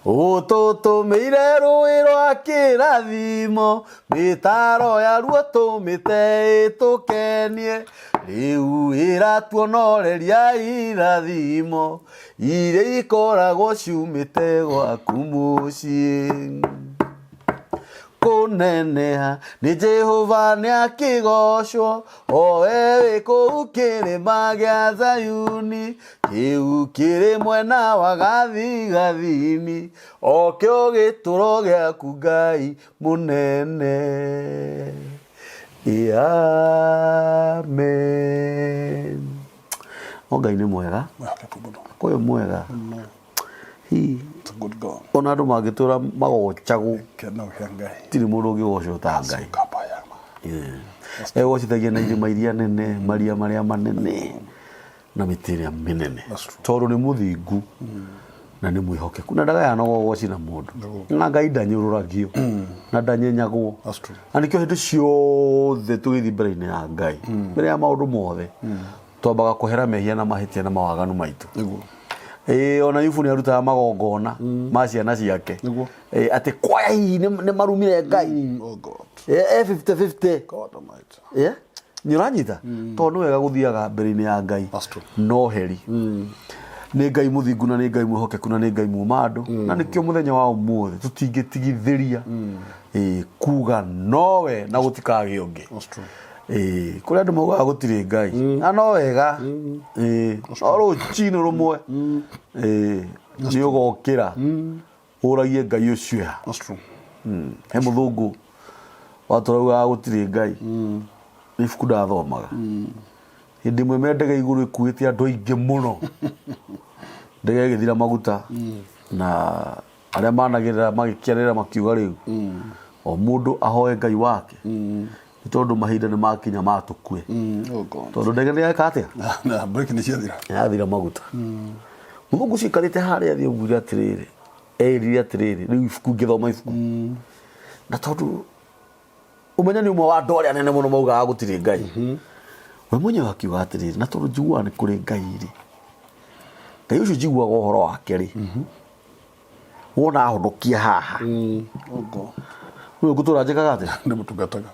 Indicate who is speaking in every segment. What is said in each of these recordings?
Speaker 1: Ũtũtũmĩire rũĩ rwa kĩrathimo, mĩtaro yaruo tũmĩte ĩtũkenie, rĩu ĩratuonoreria irathimo iria ikoragwo ciumĩte gwaku mũciĩ. Kũneneha nĩ Jehova nĩakĩgocwo, o we wĩ kũu kĩrĩma gĩa Zayuni, kĩu kĩrĩ mwena wa gathigathini, o kĩo gĩtũro gĩaku Ngai mũnene. Ĩ Amen. O Ngai nĩ mwega,
Speaker 2: Mwĩhokeku mũno.
Speaker 1: ũyũ mwega. Hi.
Speaker 2: It's a good God.
Speaker 1: Ona andũ mangĩtũra magocagwo,
Speaker 2: Kĩno kĩa Ngai.
Speaker 1: tirĩ mũndũ ũngĩgocwo ta Ngai.
Speaker 2: Kapayama.
Speaker 1: Egocithagia na irĩma iria nene, maria marĩa manene na mĩtĩ ĩrĩa mĩnene.
Speaker 2: That's true.
Speaker 1: Tondũ nĩ mũthingu na nĩ mwĩhokeku na ndagayanaga ũgoci na mũndũ.
Speaker 2: Nĩguo.
Speaker 1: Na Ngai ndanyũrũragio na ndanyenyagwo.
Speaker 2: That's true.
Speaker 1: Na nĩkĩo hĩndĩ ciothe tũgĩthiĩ mbere-inĩ ya Ngai, mbere ya maũndũ mothe, twambaga kũhera mehia na mahĩtia na mawaganu maitũ.
Speaker 2: Nĩguo.
Speaker 1: Ĩĩ ona Ayubu nĩ arutaga magongona ma ciana ciake.
Speaker 2: Nĩguo.
Speaker 1: Ĩĩ atĩ kwaya hihi nĩ marumire Ngai.
Speaker 2: Oh God.
Speaker 1: Ĩ 50-50.
Speaker 2: God Almighty.
Speaker 1: Yeah? Nĩ ũranyita? Tondũ nĩ wega gũthiaga mbere-inĩ ya Ngai.
Speaker 2: That's true.
Speaker 1: No heri. Nĩ Ngai mũthingu na nĩ Ngai mwĩhokeku na nĩ Ngai muma andũ. Na nĩkĩo mũthenya wa ũmũthĩ tũtingĩtigithĩria ĩĩ kuga nowe na gũtikagĩa ũngĩ.
Speaker 2: That's true.
Speaker 1: Ĩĩ, kũrĩ andũ maugaga gũtirĩ Ngai na no wega. Ĩĩ, no rũcinĩ rũmwe ĩĩ, nĩ ũgokĩra ũragie Ngai ũcio ha.
Speaker 2: That's true.
Speaker 1: He mũthũngũ watũraugaga gũtirĩ Ngai, nĩ ibuku ndathomaga hĩndĩ ĩmwe me ndege igũrũ ĩkuĩte andũ aingĩ mũno, ndege ĩgĩthira maguta na arĩa managĩrĩra magĩkĩanĩrĩra makiuga rĩu o mũndũ ahoe Ngai wake nĩ tondũ mahinda nĩ makinya ma tũkue.
Speaker 2: Oh God.
Speaker 1: Tondũ ndege nĩ yeka atĩa?
Speaker 2: Na break nĩ ciathira.
Speaker 1: Yathira maguta. Mũthũngũ ũcio aikarĩte harĩa thĩ augire atĩrĩrĩ, erire atĩrĩrĩ, rĩu ibuku ngĩthoma ibuku na tondũ ũmenye nĩ ũmwe wa andũ arĩa anene mũno maugaga gũtirĩ Ngai, we mwenyewe akiuga atĩrĩrĩ, na tondũ njiguaga nĩ kũrĩ Ngai rĩ, Ngai ũcio njiguaga ũhoro wake rĩ, wona ahonokia haha.
Speaker 2: Oh God.
Speaker 1: Rĩu ngũtũra njĩkaga atĩa?
Speaker 2: Ndĩmũtungataga.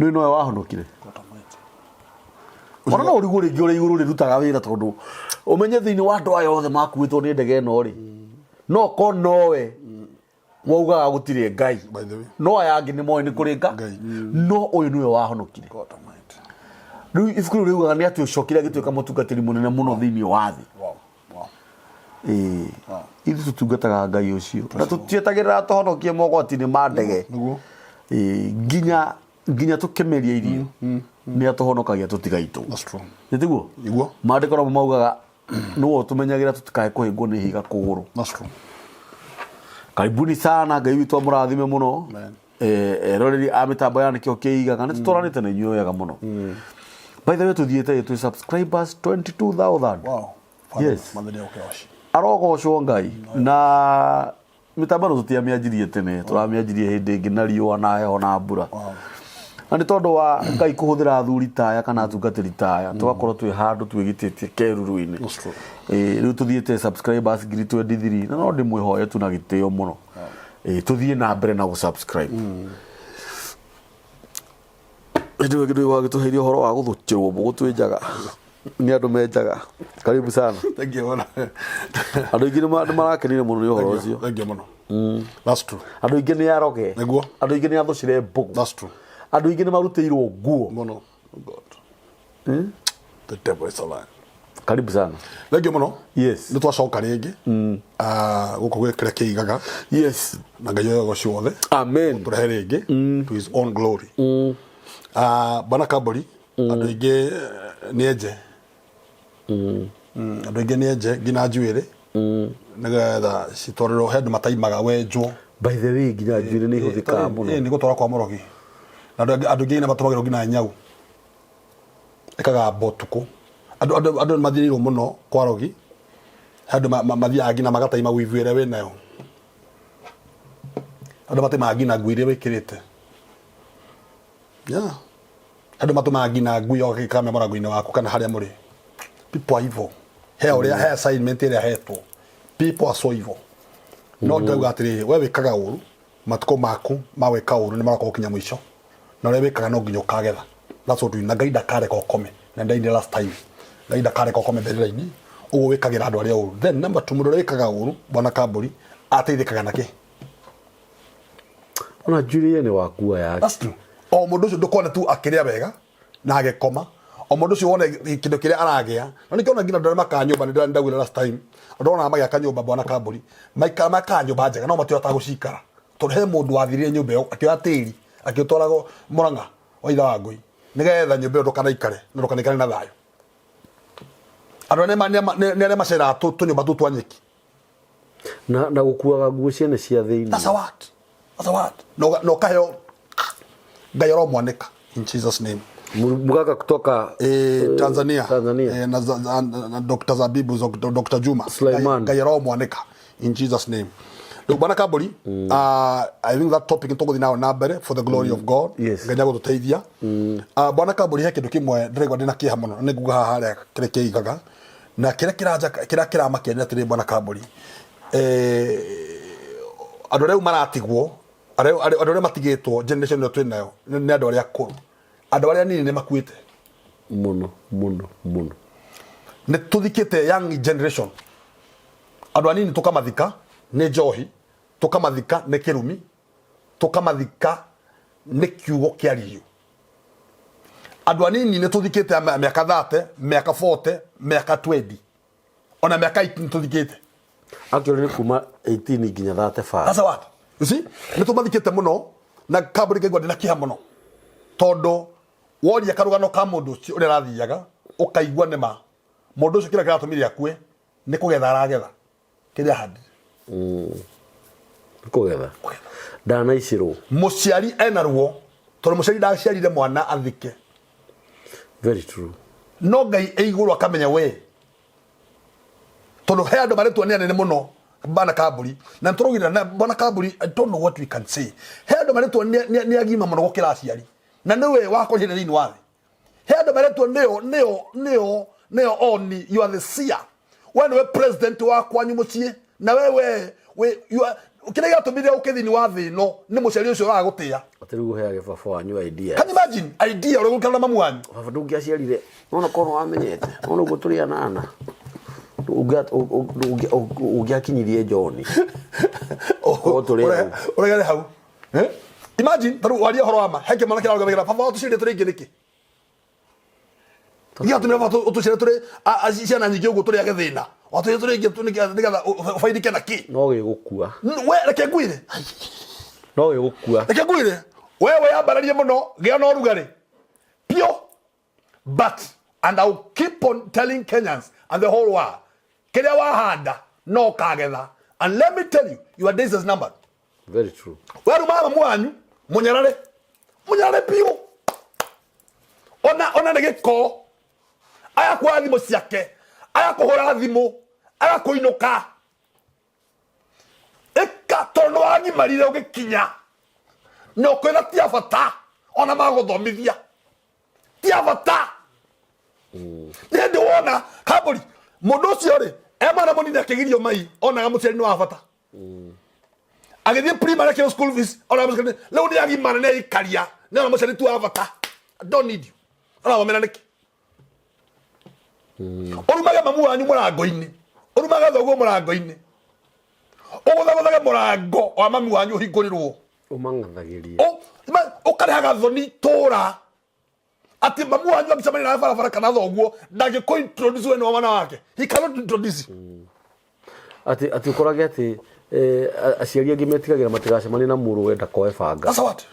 Speaker 1: Nĩ nowe wahonokire.
Speaker 2: God Almighty.
Speaker 1: Ona no ũrigwo rĩngĩ ũrĩa igũrũ rĩrutaga wĩra tondũ ũmenye thĩinĩ wa andũ aya othe makuĩtwo nĩ ndege ĩno rĩ, no ko nowe waugaga gũtirĩ Ngai.
Speaker 2: By the way.
Speaker 1: No aya angĩ nĩ moĩ nĩ kũrĩ Ngai.
Speaker 2: Ngai.
Speaker 1: No ũyũ nĩwe wahonokire.
Speaker 2: God Almighty.
Speaker 1: Rĩu ibuku rĩu rĩugaga nĩ atĩ ũcokire agĩtuĩka mũtungatĩri mũnene mũno thĩinĩ wa thĩ.
Speaker 2: Wow. Wow.
Speaker 1: Ĩĩ. Ithuĩ tũtungataga Ngai ũcio na tũtietagĩrĩra tũhonokie mogwati-inĩ ma ndege.
Speaker 2: Nĩguo.
Speaker 1: Ĩĩ, nginya nginya tũkĩmeria irio nĩ atũhonokagia tũtigaitwo.
Speaker 2: That's true.
Speaker 1: Nĩ tiguo?
Speaker 2: Nĩguo.
Speaker 1: Maandĩko namo maugaga nĩwe ũtũmenyagĩra tũtikae kũhĩngwo nĩ ihiga kũgũrũ.
Speaker 2: That's true.
Speaker 1: Karibuni sana, Ngai witũ amũrathime mũno.
Speaker 2: Amen.
Speaker 1: Eh, eroreri a mĩtambo ya nĩkĩo kĩigaga nĩ tũtwaranĩte na inyuĩ wega mũno. By the way tũthiĩte twĩ subscribers 22,000.
Speaker 2: Wow.
Speaker 1: Yes.
Speaker 2: Mother Day okay.
Speaker 1: Arogocwo Ngai na mĩtambo ĩno tũtiamĩanjirie tene, tũramĩanjirie hĩndĩ ĩngĩ na riũa na heho na mbura.
Speaker 2: Wow.
Speaker 1: Na nĩ tondũ wa Ngai kũhũthĩra athuri ta aya kana atungatĩri ta aya, tũgakorwo twĩ handũ twĩgitĩtie kĩruru-inĩ.
Speaker 2: That's true.
Speaker 1: Ĩĩ, rĩu tũthiĩte subscribers ngiri 23 na no ndĩmwĩhoe tu na gĩtĩo mũno. Ĩĩ, tũthiĩ na mbere na gũ-subscribe. Hĩndĩ ĩyo kĩndũ wagĩtũheire ũhoro wa gũthũkĩrwo mbũgũ twĩ njaga nĩ andũ me njaga. Karibu sana.
Speaker 2: Thank you. Mũno.
Speaker 1: Andũ aingĩ nĩ marakenire mũno nĩ ũhoro ũcio.
Speaker 2: Thank you mũno. That's true.
Speaker 1: Andũ aingĩ nĩ aroge.
Speaker 2: Nĩguo.
Speaker 1: Andũ aingĩ nĩ athũcire mbũgũ.
Speaker 2: That's true.
Speaker 1: Andũ aingĩ nĩ marutĩirwo nguo.
Speaker 2: Mũno. Oh God. The devil is a liar.
Speaker 1: Karibu sana.
Speaker 2: Thank you mũno.
Speaker 1: Yes.
Speaker 2: Nĩ twacoka rĩngĩ. Ah, gũkũ gwĩ kĩrĩa kĩigaga
Speaker 1: Yes.
Speaker 2: na Ngai oyogo ciothe.
Speaker 1: Amen.
Speaker 2: Tũrehe rĩngĩ to his own glory. Ah, Bwana Kambori, andũ aingĩ nĩ enje. Andũ aingĩ nĩ enje nginya njuĩrĩ. Nĩgetha citwarĩrwo he andũ mataimaga wenjwo.
Speaker 1: By the way nginya njuĩrĩ nĩ ihũthĩkaga mũno.
Speaker 2: Ĩĩ, nĩ gũtwara kwa mũrogi. Na andũ aingĩ nĩ matũmagĩrwo nginya nyau. Ĩkagamba ũtukũ. Andũ nĩ mathirĩirwo mũno kwa rogi. He andũ mathiaga nginya magataima wivu ĩrĩa wĩnayo. Andũ mataimaga nginya nguo iria wĩkĩrĩte. Yeah. Andũ matũmaga nginya ngui yoke ĩkame mũrango-inĩ waku kana harĩa mũrĩ. People are evil. He ũrĩa he assignment ĩrĩa ahetwo. People are so evil. No ndĩrauga atĩrĩrĩ, we wĩkaga ũru, matukũ maku ma gwĩka ũru nĩ maroka gũkinya mũico. Na ũrĩa wĩkaga no nginya ũkagetha. That's what we, na Ngai ndakareka ũkome. Na ndainire last time. Ngai ndakareka ũkome mbĩrĩra-inĩ. Ũguo wĩkagĩra andũ arĩa ũru. Then number two, mũndũ ũrĩa wĩkaga ũru, bwana Kambũri, ateithĩkaga na kĩ?
Speaker 1: Ona njuĩrĩ nĩ wakua yake.
Speaker 2: That's true. O mũndũ ũcio ndũkone tu akĩrĩa wega na agĩkoma. O mũndũ ũcio wone kĩndũ kĩrĩa aragĩa. Na nĩkĩo ona nginya andũ arĩa makaga nyũmba nĩ ndaugire last time. Andũ onaga magĩaka nyũmba bwana Kambũri. Maikara makaga nyũmba njega no matihotaga gũcikara. Tondũ he mũndũ wathirire nyũmba ĩyo akĩoya tĩri akĩũtwara Mũrang'a wa ithe wa ngũi nĩgetha nyũmba ĩyo ndũkanaikare na ndũkanaikare na thayũ. Andũ arĩa nĩ arĩa maceraga tũnyũmba tũu twa nyeki.
Speaker 1: Na gũkuaga nguo ciene cia thĩinĩ.
Speaker 2: That's a word. That's a word. Na ũkaheo Ngai aromwanĩka in Jesus name.
Speaker 1: Mgaka kutoka
Speaker 2: Tanzania.
Speaker 1: Tanzania.
Speaker 2: Na Dr. Zabibu Dr. Juma.
Speaker 1: Sulaiman.
Speaker 2: Ngai aromwanĩka in Jesus name. Rĩu bwana Kambũri, I think that topic nĩtũgũthiĩ nayo na mbere for the glory of God.
Speaker 1: Yes.
Speaker 2: Ngai nĩagũtũteithia. Bwana Kambũri, he kĩndũ kĩmwe ndĩraigua ndĩna kĩeha mũno, na nĩnguga haha harĩa kĩrĩa kĩigaga na kĩrĩa kĩranja kĩrĩa kĩramakia nĩ atĩrĩ bwana Kambũri, andũ arĩa rĩu maratigwo, andũ arĩa matigĩtwo generation ĩno twĩ nayo nĩ andũ arĩa akũrũ, andũ arĩa anini nĩ makuĩte
Speaker 1: Mũno mũno mũno.
Speaker 2: Nĩ tũthikĩte young generation, andũ anini tũkamathika nĩ njohi, tũkamathika nĩ kĩrumi, tũkamathika nĩ kiugo kĩaririo. Andũ anini nĩ tũthikĩte mĩaka 30, mĩaka 40, mĩaka 20, ona mĩaka 18 tũthikĩte.
Speaker 1: Actually nĩ kuma 18 nginya 35.
Speaker 2: That's a what? You see? Nĩ tũmathikĩte mũno na kambuni ngaigua ndĩna kĩeha mũno tondũ woria karũgano ka mũndũ ũcio ũrĩa arathiaga ũkaigua nĩ ma mũndũ ũcio kĩrĩa kĩratũmire akue nĩ kũgetha aragetha kĩrĩa ahandire.
Speaker 1: Kũgetha ndanaicĩrwo.
Speaker 2: Mũciari ena ruo tondũ mũciari ndaciarire mwana athike.
Speaker 1: Very true.
Speaker 2: No Ngai e igũrũ akamenya we tondũ he andũ marĩtwo nĩ anene mũno bana Kambũri na nĩtũraugire na bwana Kambũri, I don't know what we can say. He andũ marĩtwo nĩ agima mũno gũkĩra aciari na nĩwe wakorire thĩinĩ wa thĩ. He andũ maretwo nĩo nĩo nĩo nĩo oni, you are the seer, we nĩwe president wa kwanyu mũciĩ na we we we you are kĩrĩa gĩatũmire ũke thĩinĩ wa thĩ ĩno nĩ mũciari ũcio ũragũtĩa.
Speaker 1: Atĩ rĩu ũheage baba wanyu idea.
Speaker 2: Can you imagine idea ũrĩa gũikara na mamu wanyu?
Speaker 1: Baba ndũngĩaciarire nona korwo wamenyete nona ũguo tũrĩ anana ũngĩakinyirie John. Korwo tũrĩ hau.
Speaker 2: Ũregere hau. Eh? Imagine tarĩu waria ũhoro wa ma he kĩmwana kĩrarũgamĩrĩra baba watũciarire tũrĩ aingĩ nĩkĩ? Gĩatũmire baba ũtũciare tũrĩ ciana nyingĩ ũguo tũrĩ age thĩna. Watũciarire tũrĩ aingĩ nĩgetha ũbaidike na kĩ?
Speaker 1: No gĩgũkua.
Speaker 2: We reke ngwĩre.
Speaker 1: No gĩgũkua.
Speaker 2: Reke ngwĩre. We wĩyambararie mũno gĩa na ũrugarĩ. Pure. But and I will keep on telling Kenyans and the whole world, kĩrĩa wahanda no ũkagetha. And let me tell you, your days is numbered.
Speaker 1: Very true.
Speaker 2: Weruma mamu wanyu munyarare munyarare biũ ona ona nĩ gĩko aya kuoya thimũ ciake aya kũhũra thimũ aya kũinũka ĩka tondũ nĩ wagimarire ũgĩkinya na ũkwĩra ti a bata ona magũthomithia ti a bata. Nĩ hĩndĩ wona Kambũri mũndũ ũcio rĩ e mwana mũnini akĩgirio mai onaga mũciari nĩ wa bata, agĩthiĩ primary akĩheo school fees onaga mũciari. Rĩu nĩ agimara nĩ aikaria nĩ ona mũciari ti wa bata. I don't need you. Arathomera nĩkĩ? Ũrumage mamu wanyu mũrango-inĩ, ũrumage thoguo mũrango-inĩ, ũgũthagũthage mũrango wa mami wanyu ũhingũrĩrwo.
Speaker 1: Ũmang'athagĩrie.
Speaker 2: Ũkarehaga thoni tũra atĩ mamu wanyu angĩcemania nawe barabara kana thoguo ndangĩkũ introduce we nĩ wa mwana wake. He cannot introduce you.
Speaker 1: Atĩ ũkorage atĩ aciari angĩ metigagĩra matigacemanie na mũrũwe ndakoe banga.
Speaker 2: That's a what?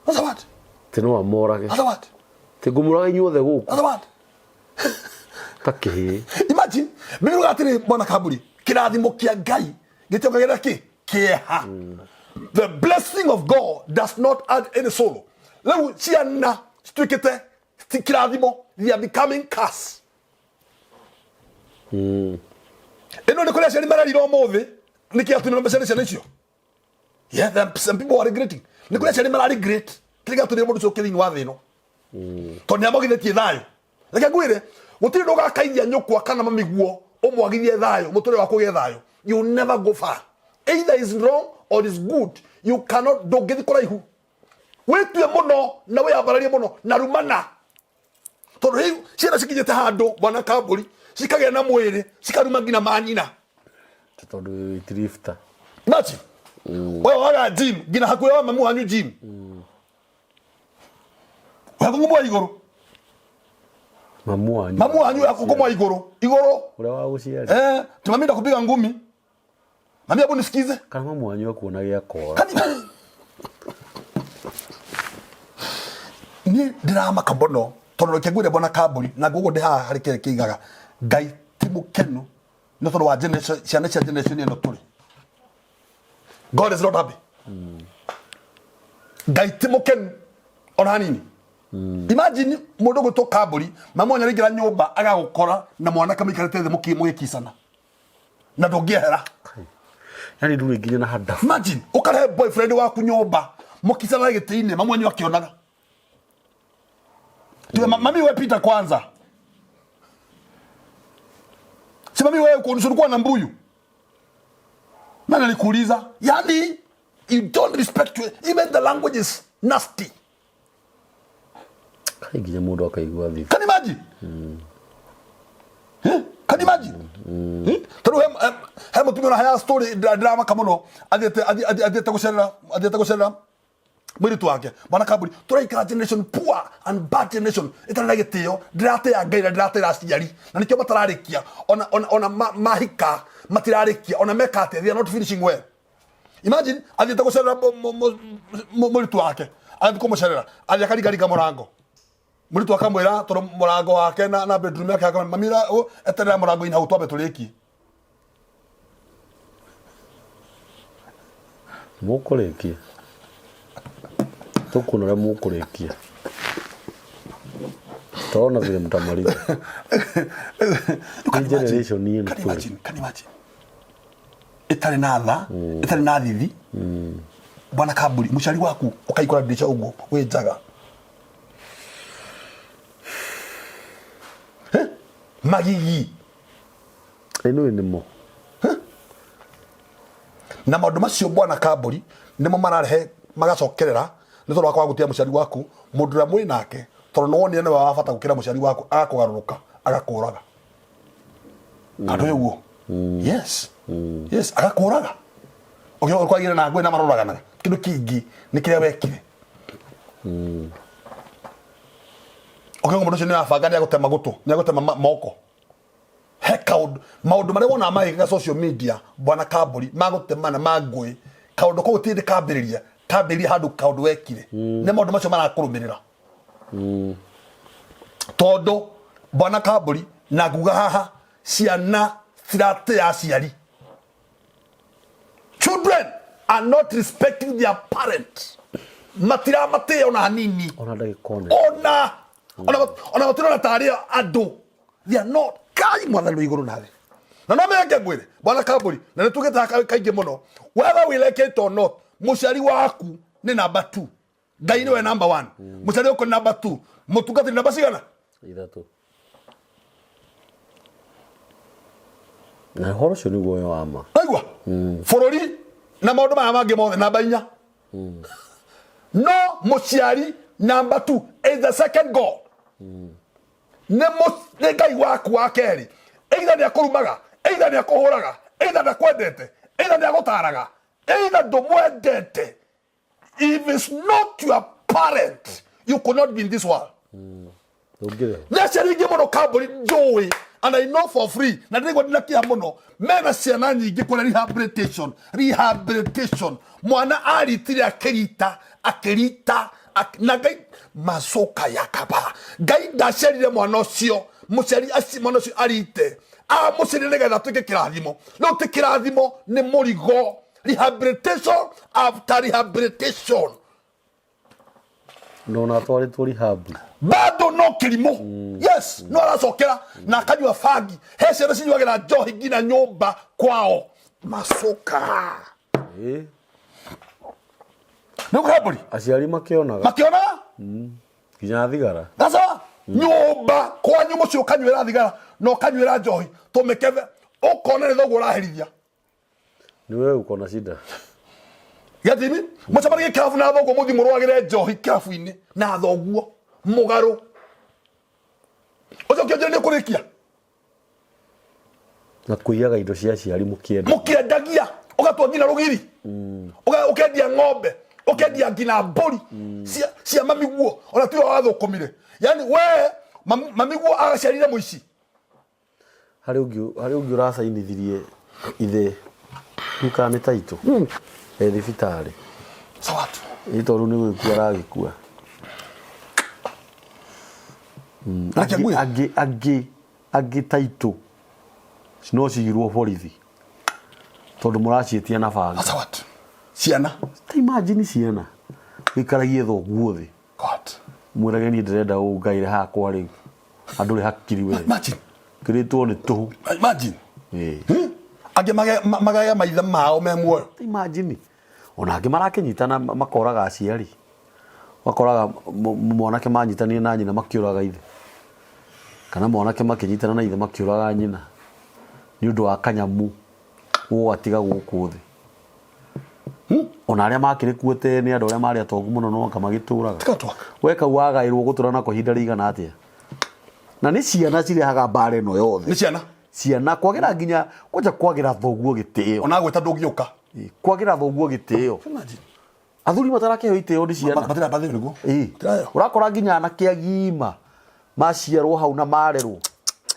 Speaker 2: That's a what?
Speaker 1: Atĩ no amorage.
Speaker 2: That's a what?
Speaker 1: Atĩ ngũmũraga inyuothe gũkũ.
Speaker 2: That's a what?
Speaker 1: Ta kĩhĩĩ.
Speaker 2: Imagine mimi atĩrĩ bwana Kamburi, kĩrathimo kĩa Ngai gĩtiongagĩrĩra kĩ kĩeha. The blessing of God does not add any sorrow. Rĩu ciana cituĩkĩte ti kĩrathimo, they are becoming curse. Ĩno nĩ kũrĩ aciari mararira ũmũthĩ nĩkĩ atũmire maciare ciana icio. Yeah, there are some people who are regretting. Nĩ kũrĩ aciari mara regret kĩrĩa gĩatũmire mũndũ ũcio ũke thĩinĩ wa thĩ ĩno tondũ nĩ amwagithĩtie thayũ. Reke ngwĩre, gũtirĩ ndũgakaithia nyũkwa kana mamiguo ũmwagithie thayũ mũtũrĩre waku ũgĩe thayũ. You will never go far. Either is wrong or is good, you cannot. Ndũngĩthiĩ kũraihu wĩtue mũno na wĩyambararie mũno na rumana, tondũ rĩu ciana cikinyĩte handũ, bwana Kambũri, cikagĩa na mwĩrĩ cikaruma nginya manyina.
Speaker 1: Tondũ itirifta.
Speaker 2: Imagine wewe waga gym nginya hakuhĩ wa mamu wanyu gym hakuhĩ mwa igũrũ.
Speaker 1: Mamu wanyu.
Speaker 2: Mamu wanyu hakuhĩ mwa igũrũ igũrũ.
Speaker 1: Ũrĩa wa gũciari.
Speaker 2: Eh, timami ndakupiga ngumi, mami, hebu nisikize.
Speaker 1: Kana mamu wanyu akuona gĩa kora.
Speaker 2: Kani niĩ ndĩramaka mũno tondũ reke ngwĩre, bwana Kambũri, na ngũgũ ndĩ haha harĩ kĩrĩa kĩigaga Ngai ti mũkenu nĩ tondũ wa ciana cia generation ĩno tũrĩ. God is not happy. Ngai ti mũkenu ona hanini. Imagine mũndũ gwĩtwo Kambũri, mamu wanyu araingĩra nyũmba agagũkora na mwanake mũikarĩte thĩ mũgĩkicana na ndũngĩehera.
Speaker 1: Yani ndũrĩ nginya na hadabu.
Speaker 2: Imagine ukarehe boyfriend waku nyũmba mũkicana gĩtĩ-inĩ, mamu wanyu akĩonaga. Tuwe, mami, we pita kwanza. Si mami, wewe ulikuwa na mbuyu, nani alikuuliza? Yani you don't respect even the language is nasty.
Speaker 1: Kai, nginya mũndũ akaigua thithi.
Speaker 2: Can you imagine? Eh? Can you imagine? Eh? Tondũ he mũtumia ũraheaga story ndĩramaka mũno, athiĩte gũcerera mwĩrĩtu wake. Bwana Kambũri, tũraikara generation poor and bad generation ĩtarĩ na gĩtĩo, ndĩratĩa Ngai na ndĩratĩra aciari, na nĩkĩo matararĩkia ona mahika matirarĩkia, ona meka atĩa, they are not finishing well. Imagine athiĩte gũcerera mũirĩtu wake, athiĩ kũmũcerera, athiĩ akaringaringa mũrango, mũirĩtu akamwĩra, tondũ mũrango wake na bedroom yake, akamwĩra, "Mami, eterera mũrango-inĩ hau twambe tũrĩkie."
Speaker 1: Mũkũrĩkia, tũkuona ũrĩa mũkũrĩkia, tona vile mtamaliza.
Speaker 2: You can
Speaker 1: Hii generation
Speaker 2: imagine,
Speaker 1: ĩno
Speaker 2: can
Speaker 1: tũrĩ.
Speaker 2: imagine, can imagine ĩtarĩ na tha, ĩtarĩ na thithi. Bwana Kamburi, mũciari waku ũkaikora ndirisha ũguo wĩ njaga. Eh? Magigi.
Speaker 1: Ĩno nĩmo.
Speaker 2: Na maũndũ macio, bwana Kamburi, nĩmo mararehe magacokerera nĩ tondũ wa kwaga gũtĩa mũciari waku. Mũndũ ũrĩa mwĩ nake, tondũ nĩ wonire nĩwe wa bata gũkĩra mũciari waku, agakũgarũrũka agakũraga andũ ũguo. Yes, agakũraga ũkĩona kwagĩra na ngũĩ na maroraganaga. Kĩndũ kĩngĩ nĩ kĩrĩa wekire ũkĩona mũndũ ũcio nĩ arabanga nĩ agũtema gũtũ, nĩ agũtema moko. He kaũndũ, maũndũ marĩa wonaga magĩkĩka social media, bwana Kambũri, magũtemana, mangũĩ, kaũndũ kau ti hĩndĩ kambĩrĩria, kambĩrĩria handũ kaũndũ wekire. Nĩ maũndũ macio marakũrũmĩrĩra, tondũ bwana Kambũri, na nguga haha, ciana ciratĩa aciari. Children are not respecting their parents, matiramatĩa ona hanini.
Speaker 1: Ona ndagĩka ona.
Speaker 2: Ona matirona tarĩ andũ. They are not. Kai, mwathani wa igũrũ na thĩ. Na no meke ngwĩre, bwana Kambũri, na nĩ tugĩte haha kaingĩ mũno, whether we like it or not, mũciari waku nĩ number 2. Ngai nĩwe number 1, mũciari waku nĩ number 2, mũtungatĩri namba cigana?
Speaker 1: Ithatũ. Na ũhoro ũcio nĩguo ũyũ wa ma.
Speaker 2: Aigua bũrũri na maũndũ maya mangĩ mothe namba 4, no mũciari number 2 is the second god. Nĩ Ngai waku wa kerĩ. Either nĩ akũrumaga, either nĩ akũhũraga, either ndakwendete, either nĩ agũtaraga, either ndũmwendete, if it's not your parent, you could not be in this world.
Speaker 1: Ndũngĩrĩho.
Speaker 2: Nĩ aciari aingĩ mũno, Kambũri, njũĩ, and I know for free, na ndĩraigua ndĩna kĩeha mũno, mena ciana nyingĩ kũrĩa rehabilitation. Rehabilitation, mwana aritire, akĩrita, akĩrita, na Ngai macoka yakaba. Ngai ndaciarire mwana ũcio, mũciari mwana ũcio arite, amũciarire nĩgetha atuĩke kĩrathimo. Rĩu ti kĩrathimo, nĩ mũrigo. Rehabilitation after rehabilitation.
Speaker 1: Na ona atwarĩtwo rehab.
Speaker 2: Bado no kĩrimũ. Yes, no aracokera na akanyua bangi. He ciana cinyuagĩra njohi nginya nyũmba kwao macoka. Nĩ kũhambũri.
Speaker 1: Aciari makĩonaga.
Speaker 2: Makĩonaga.
Speaker 1: Nginya thigara.
Speaker 2: Gaca nyũmba kwanyu mũciĩ ũkanyuĩra thigara na ũkanyuĩra njohi tũmĩkebe, ũkona nĩ thoguo ũraherithia.
Speaker 1: Ni wewe uko na shida.
Speaker 2: Gatimi mucemanagie kĩrabu na thoguo, mũthiĩ mũrwagĩre njohi kĩrabu-inĩ na thoguo mũgarũ ũcoke ũnjĩre nĩ ũkũrĩkia.
Speaker 1: Na kuiyaga indo cia aciari mukienda.
Speaker 2: Mũkĩendagia, ũgatua nginya rũgiri. Ũkendia ng'ombe, ũkendia nginya mbũri cia mamiguo ona tiwe wathũkũmire. Yani we mamiguo agaciarire mũici.
Speaker 1: Harĩ ũngĩ ũracainithirie ithe kana nĩ taitũ e thibitarĩ.
Speaker 2: So what?
Speaker 1: Ĩ tondũ nĩ gũgĩkua aragĩkua.
Speaker 2: Reke
Speaker 1: Angĩ
Speaker 2: ngwĩre.
Speaker 1: angĩ taitũ no cigirwo borithi tondũ mũraciĩtia na banga.
Speaker 2: So what? Ciana.
Speaker 1: Ta imagine ciana wĩkaragie thoguo thĩ.
Speaker 2: God.
Speaker 1: Mwĩrage niĩ ndĩrenda ũngaĩre hakwa rĩu andũ rĩ hakiri we.
Speaker 2: Imagine.
Speaker 1: Kĩrĩtwo nĩ tũhũ.
Speaker 2: Imagine.
Speaker 1: Ĩĩ.
Speaker 2: Angĩ magaya maithe mao me muoyo.
Speaker 1: Ta imagine ona angĩ marakĩnyitana makoraga aciari, makoraga mwanake manyitanire na nyina makĩũraga ithe, kana mwanake makĩnyitana na ithe makĩũraga nyina nĩ ũndũ wa kanyamu gũgatiga gũkũ thĩ. Ona arĩa makĩrĩ kuo tene, andũ arĩa marĩ atongu mũno no anga magĩtũraga.
Speaker 2: Tiga twaka.
Speaker 1: We kau wagaĩrwo gũtũra nako ihinda rĩigana atĩa? Na nĩ ciana cirehaga mbara ĩno yothe.
Speaker 2: Nĩ ciana.
Speaker 1: Ciana kwagĩra nginya kwanja kwagĩra thoguo gĩtĩo.
Speaker 2: Ona gwĩta ndũngĩũka.
Speaker 1: Ĩ, kwagĩra thoguo gĩtĩo.
Speaker 2: Imagine.
Speaker 1: Athuri matarakĩheo itĩo nĩ ciana.
Speaker 2: Matirĩ bathĩ nĩguo.
Speaker 1: Ĩ.
Speaker 2: Matiraheo.
Speaker 1: Ũrakora nginya anake agima maciarwo hau na marerwo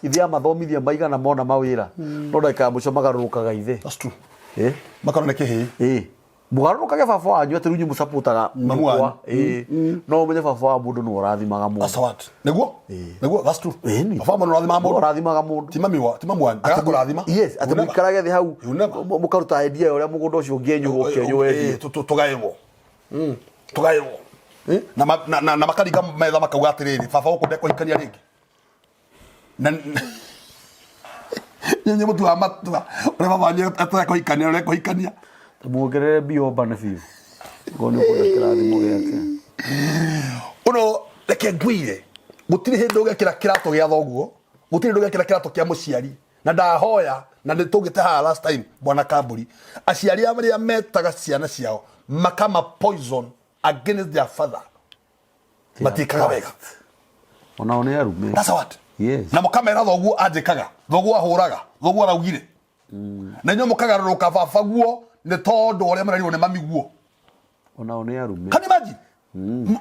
Speaker 1: ithe amathomithia maigana mona mawĩra, no ndagĩka ya mũico magarũrũkaga ithe.
Speaker 2: That's true.
Speaker 1: Ĩ.
Speaker 2: Makorwo nĩ kĩhĩĩ.
Speaker 1: Ĩ, mũgarũrũkage baba wanyu atĩ rĩu inyuĩ mũcapotaga
Speaker 2: Mamu wanyu.
Speaker 1: nyũkwa. Ĩ, no ũmenye baba wa mũndũ nĩwe ũrathimaga mũndũ.
Speaker 2: That's what. Nĩguo. Nĩguo, that's true.
Speaker 1: Ĩni.
Speaker 2: Baba mũndũ ũrathimaga
Speaker 1: Nĩwe
Speaker 2: mũndũ.
Speaker 1: ũrathimaga mũndũ.
Speaker 2: Ti mami wa, ti mamu wanyu. Ndagakũrathima.
Speaker 1: Yes, atĩ
Speaker 2: You never.
Speaker 1: mũikarage thĩ hau
Speaker 2: You never.
Speaker 1: mũkaruta idea ya ũrĩa mũgũnda ũcio ũngĩenyũrwo ũkĩenywo wendio.
Speaker 2: Tũgaĩrwo. Tũgaĩrwo. Na makaringa metha makauga atĩrĩrĩ, baba gũkũ ndekũhikania rĩngĩ. Na nyinyi mũtuaga matua ũrĩa baba wanyu atekũhikania, ũrĩa ekũhikania.
Speaker 1: Muongerere mbia ũmbane biũ ngorwo nĩ ũkwenda kĩrathimo gĩake.
Speaker 2: Ũno reke ngwĩre, gũtirĩ hĩndĩ ũgekĩra kĩratũ gĩa thoguo, gũtirĩ hĩndĩ ũgekĩra kĩratũ kĩa mũciari. Na ndahoya, na nĩ tũngĩte haha last time, bwana Kamburi, aciari arĩa metaga ciana ciao makama poison against their father matiĩkaga wega.
Speaker 1: Onao nĩ arume.
Speaker 2: That's what.
Speaker 1: Yes.
Speaker 2: Na mũkamera thoguo anjĩkaga, thoguo ahũraga, thoguo araugire, na inyuĩ mũkagarũrũka baba guo nĩ tondũ ũrĩa mũrerirwo nĩ mami guo.
Speaker 1: Onao nĩ arume.
Speaker 2: Can you imagine?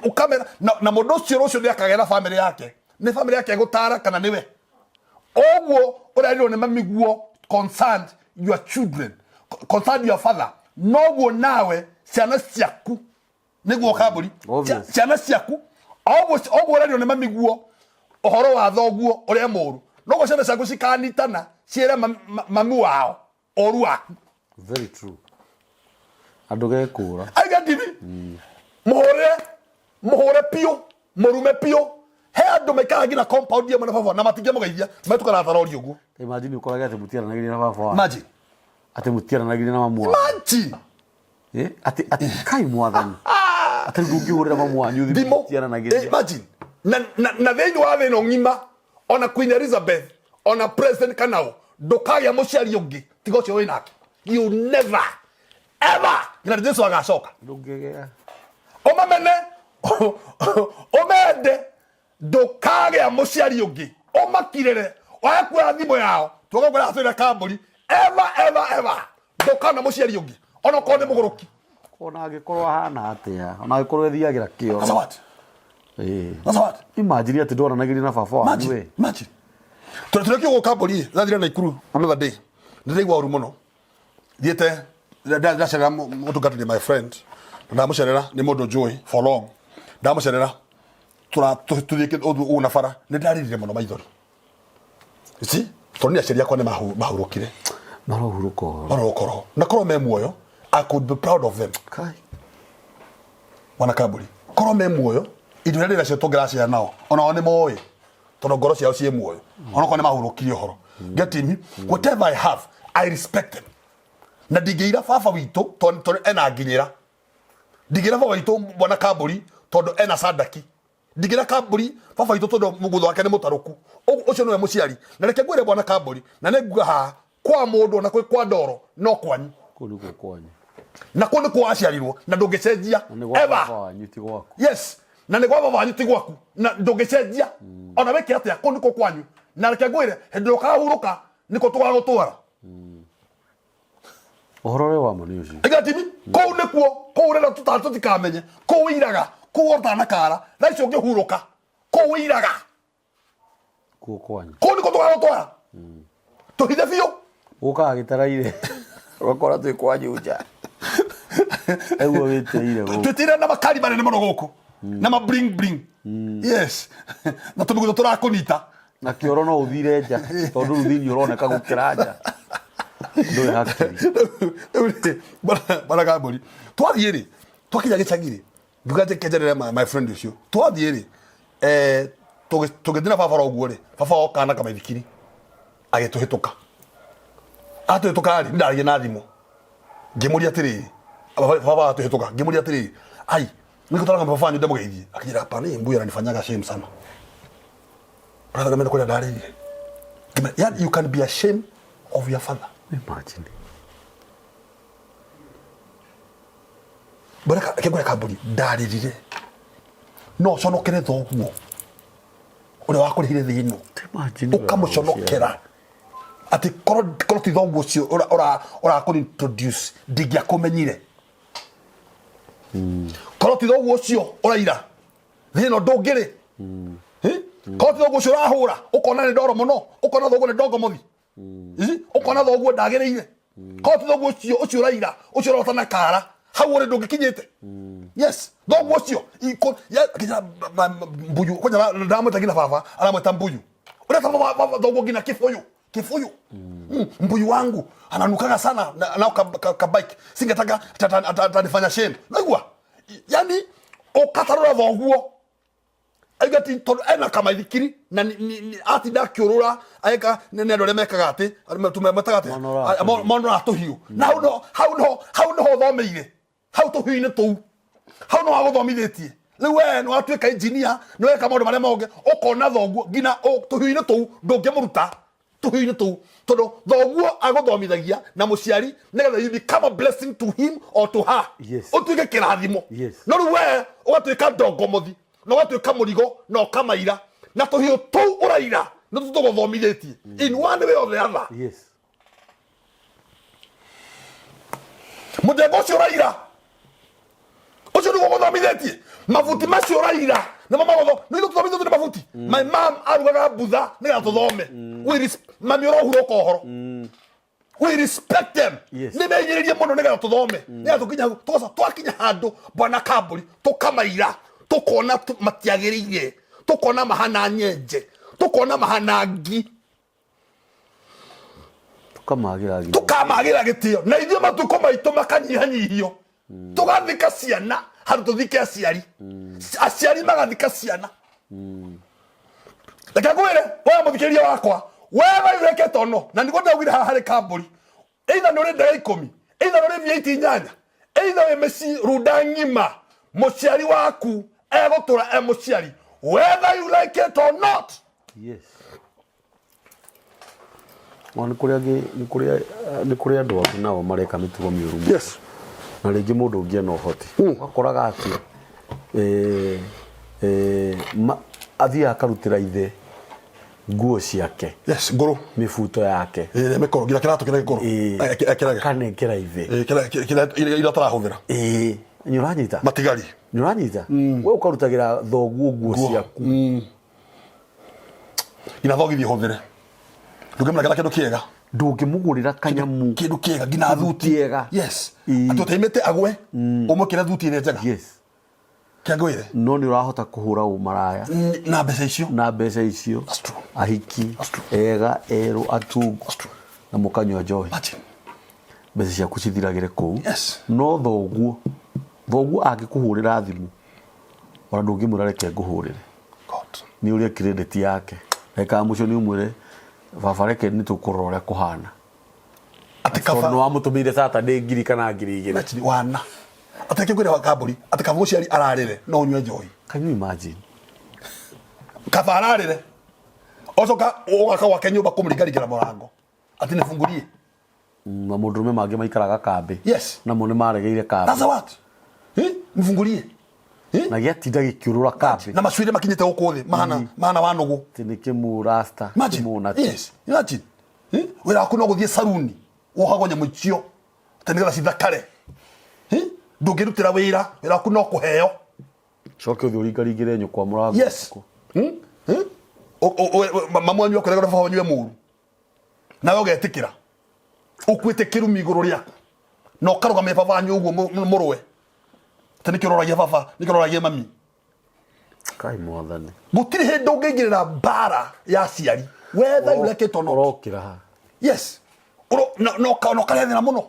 Speaker 2: Ũkamera na mũndũ ũcio rũciũ nĩ akagĩa na famĩlĩ yake, nĩ famĩlĩ yake ĩgũtara kana nĩwe ũguo ũrerirwo nĩ mami guo. Concerned your children, concerned your father, noguo nawe ciana ciaku nĩguo Kambũri.
Speaker 1: Obvious.
Speaker 2: Ciana ciaku oguo oguo ũrerirwo nĩ mami guo ũhoro wa thoguo ũrĩa mũru, noguo ciana ciaku cikanitana ciĩre mami wao ũru waku.
Speaker 1: Very true, andũ gekũra.
Speaker 2: Aiga ndimi muhure muhure piũ, mũrume piũ. He andũ maikaraga nginya compound ĩmwe na baba na matingĩmũgeithia, metukana ta rori ũguo.
Speaker 1: Imagine ũkorage atĩ mũtiaranagĩria na baba wanyu.
Speaker 2: Imagine.
Speaker 1: Atĩ mũtiaranagĩria na mamu wanyu.
Speaker 2: Imagine.
Speaker 1: Eh, atĩ kai mwathani, atĩ rĩu ndũngĩhũrĩra mamu wanyu thimũ.
Speaker 2: Thimũ.
Speaker 1: Mũtiaranagĩria.
Speaker 2: Imagine. Na thĩinĩ wa thĩ ĩno ng'ima, ona Queen Elizabeth, ona President Kanao, ndũkagĩa mũciari ũngĩ tiga ũcio wĩ nake. You never ever, nginya Jesu agacoka.
Speaker 1: Ndũngĩgĩa.
Speaker 2: Ũmamene, ũmende, ndũkagĩa mũciari ũngĩ ũmakirĩre wage kuoya thimũ yao tuoga kwĩra atwĩre Kambũri. Ever, ever, ever ndũkana mũciari ũngĩ ona okorwo nĩ mũgũrũki.
Speaker 1: Ona angĩkorwo ahana atĩa, ona angĩkorwo ethiagĩra
Speaker 2: That's
Speaker 1: kĩoro.
Speaker 2: what.
Speaker 1: Ĩĩ.
Speaker 2: That's what.
Speaker 1: Imagine atĩ ndwaranagĩria na baba wanyu.
Speaker 2: Imagine.
Speaker 1: We.
Speaker 2: Imagine. Tũrĩ tũrĩ Kambũri ndathire Naikuru another day, ndĩraigua ũru mũno. Thiĩte ndacerera mũtungatĩri, my friend, na ndamũcerera nĩ mũndũ njũĩ for long. Ndamũcerera tũthiĩ ũguo na bara, nĩ ndarĩrire mũno maithori. You see, tondũ nĩ aciari akwa nĩ mahurũkire.
Speaker 1: Marohurũka ũhoro.
Speaker 2: Marokoro na korwo me muoyo, I could be proud of them.
Speaker 1: Kai.
Speaker 2: Wana Kamburi, korwo me muoyo, indo iria ndĩnacio tũngĩracea nao, onao nĩ moĩ tondũ ngoro ciao ciĩ muoyo, onokorwo nĩ mahurũkirie ũhoro. Get me? Whatever I have, I respect them, na ndingĩira baba witũ tondũ ena nginyĩra. Ndingĩra baba witũ bwana Kamburi tondũ ena sandaki. Ndingĩra Kamburi baba witũ tondũ mũgũnda wake nĩ mũtarũku. Ũcio nĩwe mũciari. Na reke ngwĩre bwana Kamburi, na nĩ nguga haha kwa mũndũ ona kwĩ kwa ndoro no kwanyu.
Speaker 1: Kũu nĩkuo kwanyu.
Speaker 2: Na kũu nĩkuo waciarirwo na ndũngĩcenjia.
Speaker 1: Na nĩ gwa
Speaker 2: ever.
Speaker 1: baba wanyu ti gwaku.
Speaker 2: Yes, na nĩ gwa baba wanyu ti gwaku, na ndũngĩcenjia ona wĩke atĩa. Kũu nĩkuo kwanyu, na reke ngwĩre, hĩndĩ ĩrĩa ũkahurũka nĩkuo tũgagũtwara.
Speaker 1: Ũhoro ũrĩa wa ma nĩ ũcio.
Speaker 2: Iga timi kũu nĩkuo, kũu ũrenda tũtara tũtikamenye, kũu iraga, kũu ũrotana kara thaa icio ũngĩhurũka kũu iraga.
Speaker 1: Kuo kwanyu.
Speaker 2: Kũu nĩkuo tũgagũtwara tũhithe biũ.
Speaker 1: Ũkaga gĩtaraire ũgakora twĩ kwanyu nja. Ũguo wĩtĩire gũkũ.
Speaker 2: Twĩtĩire na makari manene mũno gũkũ na ma bling bling, yes, na tũmĩgutho tũrakũnita.
Speaker 1: Na kĩoro no ũthire nja tondũ rĩu thĩinĩ ũroneka gũkĩra nja. Ndũrĩ hakiri.
Speaker 2: Rĩu rĩ, bwana Kambũri, twathiĩ rĩ, twakinya gĩcagi rĩ, ngiuga njeke njarĩre my friend ũcio. Twathiĩ rĩ, tũgĩthiĩ na baba ũguo rĩ, baba oka na kamaithikiri agĩtũhĩtũka. Atũhĩtũka rĩ, ndaragia na thimũ, ngĩmũria atĩrĩrĩ, baba atũhĩtũka, ngĩmũria atĩrĩrĩ, ai nĩngũtwaraga baba wanyu ndamũgeithie. Akĩnjĩra, hapana, hii mbuyu ananifanyaga shame sana, brother, ndamenya kũrĩa ndarĩire. Ngĩmera, yani you can be ashamed of your father.
Speaker 1: Imagine.
Speaker 2: Mbona kĩngũre kambuni ndarĩrire no ũconokere thoguo ũrĩa wakũrĩhire thĩ ĩno.
Speaker 1: Imagine.
Speaker 2: Ũkamũconokera atĩ korwo ti thoguo ũcio ũrakũ introduce, ndingĩakũmenyire. Korwo ti thoguo ũcio ũraira thĩ ĩno, ndũngĩrĩ. Korwo ti thoguo ũcio ũrahũra, ũkona nĩ ndoro mũno, ũkona thoguo nĩ ndongomothi. Ũkona thoguo ndagĩrĩire. Korwo ti thoguo ũcio ũraira, ũcio ũrotana kara hau ũrĩ, ndũngĩkinyĩte. Yes, thoguo ũcio nginya mbuyu kwanja ndamwĩta, nginya baba aramwĩta mbuyu. Ũrĩa baba thoguo nginya kĩbũyũ kĩbũyũ. Mbuyu wangu ananukaga sana nao ka bike singetaka atanifanya shame. Naigua yani ũkatarũra thoguo aiga ti tondu ena kamaithikiri na atinda akiurura ageka nĩ andũ arĩa mekaga atĩ metaga atĩ
Speaker 1: Monoraga
Speaker 2: monoraga tũhiũ, na hau no hau no hau no ũthomeire hau tũhiũ-inĩ tũu, hau no agũthomithĩtie. Rĩu we nĩ watuĩka engineer, nĩ weka maũndũ marĩa mongĩ, ũkona thoguo nginya tũhiũ-inĩ tũu ndũngĩmũruta tũhiũ-inĩ tũu, tondũ thoguo agũthomithagia na mũciari nĩgetha you become a blessing to him or to her. Ũtuĩke kĩrathimo. No rĩu we ũgatuĩka ndongomothi na ũgatuĩka mũrigo na ũkamaira na tũhiũ tũu ũraira nĩ tũgũthomithĩtie in one way or the other. Mũthemba ũcio ũraira ũcio nĩguo gũthomithĩtie. Mabuti macio ũraira nĩmo magũtho nĩ tũthomithĩtio nĩ mabuti. My mom arugaga mbutha nĩgetha tũthome. Mami ũrohurũka ũhoro, we respect them. Nĩ menyĩrĩrie mũno nĩgetha tũthome, nĩgetha tũkinya hau. Tũgacoka twakinya handũ, bwana Kambũri, tũkamaira, tũkona matiagĩrĩire, tũkona mahana nyenje, tũkona mahana ngi.
Speaker 1: Tũkamagĩra nginya.
Speaker 2: Tũkamagĩra gĩtĩo na ithuĩ matukũ maitũ makanyihanyihio. Tũgathika ciana handũ tũthike aciari, aciari magathika ciana. Reke ngwĩre we mũthikĩrĩria wakwa, wetha ureke tono na nĩguo ndaugire haha harĩ Kambũri, either nĩ ũrĩ ndege 10, either nĩ ũrĩ V8 inyanya, either wĩ mĩciĩ runda ng'ima, mũciari waku egũtũra e mũciari whether you like it or not.
Speaker 1: Yes. O nĩ kũrĩ angĩ, nĩ kũrĩ andũ angĩ nao mareka mĩtugo mĩũru mũno. Na rĩngĩ mũndũ ũngĩ ena ũhoti. Ũgakoraga atĩ athiaga akarutĩra ithe nguo ciake.
Speaker 2: Yes, ngũrũ.
Speaker 1: Mĩbuto yake.
Speaker 2: Ĩrĩa mĩkũrũ, nginya kĩratũ kĩrĩa gĩkũrũ. Ekĩrage.
Speaker 1: Akanengera ithe.
Speaker 2: Kĩrĩa iria atarahũthĩra.
Speaker 1: Ĩĩ, nĩ ũranyita?
Speaker 2: Matigari.
Speaker 1: Nĩ ũranyita? We ũkarutagĩra thoguo nguo ciaku.
Speaker 2: Nginya thogithi hũthĩre. Ndũngĩmũnengera kĩndũ kĩega.
Speaker 1: Ndũngĩmũgũrĩra kanyamu.
Speaker 2: Kĩndũ kĩega nginya thuti.
Speaker 1: Kĩega.
Speaker 2: Yes. Atĩ ũtaimĩte agwe, ũmwĩkĩre thuti ĩrĩa njega. Kĩangwĩre.
Speaker 1: No nĩ ũrahota kũhũra ũmaraya.
Speaker 2: Na mbeca icio.
Speaker 1: Na mbeca icio.
Speaker 2: That's true.
Speaker 1: Ahiki.
Speaker 2: That's true.
Speaker 1: Ega, erũ, atungu.
Speaker 2: That's true.
Speaker 1: Na mũkanyua njohi.
Speaker 2: Imagine.
Speaker 1: Mbeca ciaku cithiragĩre kũu.
Speaker 2: No
Speaker 1: thoguo angĩkũhũrĩra thimũ, ona ndũngĩmwĩra reke ngũhũrĩre.
Speaker 2: God.
Speaker 1: Nĩ ũrĩa credit yake. Ndagĩka ya mũico nĩ ũmwĩre baba reke nĩ tũkũrora ũrĩa kũhana.
Speaker 2: Atĩ kaba.
Speaker 1: Tondũ nĩ wamũtũmĩire Saturday ngiri kana 2000.
Speaker 2: Imagine, wana. Atĩ kĩngwĩre wa Kambũri, atĩ kaba mũciari ararĩre no ũnyue njohi.
Speaker 1: Can you imagine?
Speaker 2: Kaba ararĩre. Ocoka ũgaka gwake nyũmba kũmũringaringĩra mũrango. Atĩ nĩbungurie.
Speaker 1: Na mũndũrũme mangĩ maikaraga kambĩ.
Speaker 2: Yes.
Speaker 1: Namo nĩ maregeire kambĩ.
Speaker 2: That's what. Eh? Mfungulie. Eh?
Speaker 1: Na gĩatinda gĩkĩũrũra kambĩ.
Speaker 2: Na macuĩrĩ makinyĩte gũkũ thĩ mahana mahana wa nũgũ.
Speaker 1: Atĩ nĩ kĩmũrasta.
Speaker 2: Imagine.
Speaker 1: Kĩmũnati.
Speaker 2: Yes. Imagine. Eh? Wĩra waku no gũthiĩ saruni wohagwo nyamũ icio atĩ nĩgetha cithakare. Eh? Ndũngĩrutĩra wĩra, wĩra waku no kũheo.
Speaker 1: Coke ũthiĩ ũringaringĩre nyũkwa mũrango.
Speaker 2: Yes. Hmm? Hmm? Mamu wanyu akwĩraga baba wanyu e mũru nawe ũgetĩkĩra ũkuĩte kĩrumi igũrũ rĩaku na ũkarũgamia baba wanyu ũguo mũrũe atĩ nĩkĩo ũroragia baba nĩkĩo ũroragia mami.
Speaker 1: Kai mwathani.
Speaker 2: Gũtirĩ hĩndĩ ũngĩingĩrĩra mbara ya aciari whether you like it or not.
Speaker 1: Ũrokĩra ha.
Speaker 2: Yes. Na ũkarĩa thĩna mũno.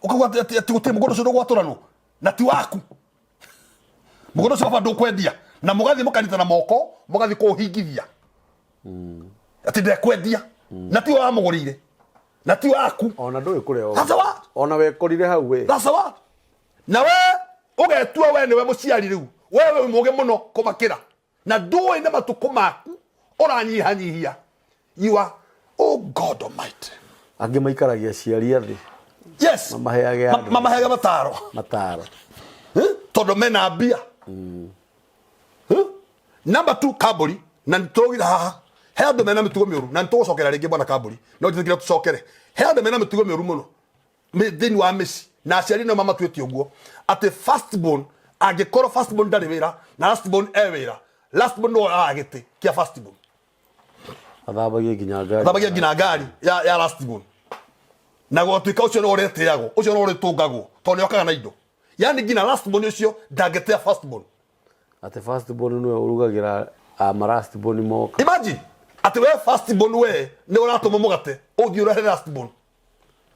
Speaker 2: Ũkauga atĩ gũtirĩ mũgũnda ũcio ndũgwatũranwo na ti waku. Mũgũnda ũcio baba ndũkwendia na mũgathiĩ mũkanyitana moko mũgathiĩ kũũhingithia atĩ ndekwendia na tiwe wamũgũrĩire na ti waku.
Speaker 1: Ona ndũĩ kũrĩa
Speaker 2: That's what.
Speaker 1: Ona wekorire hau we.
Speaker 2: That's what. Na we ũgetua we nĩwe mũciari rĩu, we wĩ mũũgĩ mũno kũmakĩra na ndũĩ nĩ matukũ maku ũranyihanyihia. You are, oh God Almighty.
Speaker 1: Angĩ maikaragia aciari athĩ.
Speaker 2: Yes.
Speaker 1: Mamaheage andũ.
Speaker 2: Mamaheage mataro.
Speaker 1: Mataro.
Speaker 2: Tondũ mena mbia. Number 2 Kambũri, na nĩtũraugire haha he andũ mena mĩtugo mĩũru na nĩtũgũcokera rĩngĩ bwana Kambũri, no njĩtĩkĩre tũcokere. He andũ mena mĩtugo mĩũru mũno thĩinĩ wa mĩciĩ na aciari nĩo mamatuĩte ũguo atĩ first born angĩkorwo first born ndarĩ wĩra na last born e wĩra, last born nĩwe woyaga gĩtĩ kĩa first born.
Speaker 1: Athambagia nginya ngari.
Speaker 2: Athambagia nginya ngari ya last born. Na gwatuĩka ũcio nĩwe ũrĩtĩagwo, ũcio nĩwe ũrĩtũngagwo tondũ nĩokaga na indo. Yani nginya last born ũcio ndangĩtĩa first born.
Speaker 1: Atĩ first born nĩwe ũrugagĩra ama last born moka.
Speaker 2: Imagine atĩ we first born we nĩ ũratũma mũgate ũthiĩ ũrehe last born.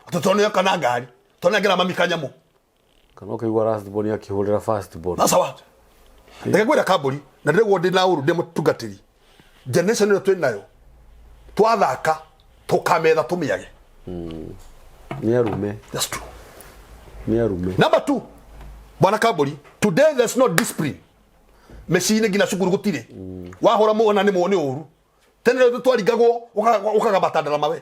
Speaker 2: Atĩ tondũ nĩoka na ngari, tondũ nĩangĩra mami kanyamũ.
Speaker 1: Kana ũkaigua last born akĩhũrĩra first born.
Speaker 2: That's what. Reke ngwĩre Kambũri, na ndĩrĩguo ndĩ na ũru ndĩ mũtungatĩri. Generation ĩno twĩ nayo, twathaka tũkametha tũmĩage.
Speaker 1: Nĩ arume.
Speaker 2: That's true.
Speaker 1: Nĩ arume.
Speaker 2: Number 2, Bwana Kambũri, today there's no discipline. Mĩciĩ-inĩ nginya cukuru gũtirĩ. Wahũra mwana nĩ ũru. Tene rĩu twaringagwo ũkagamba ndarama we.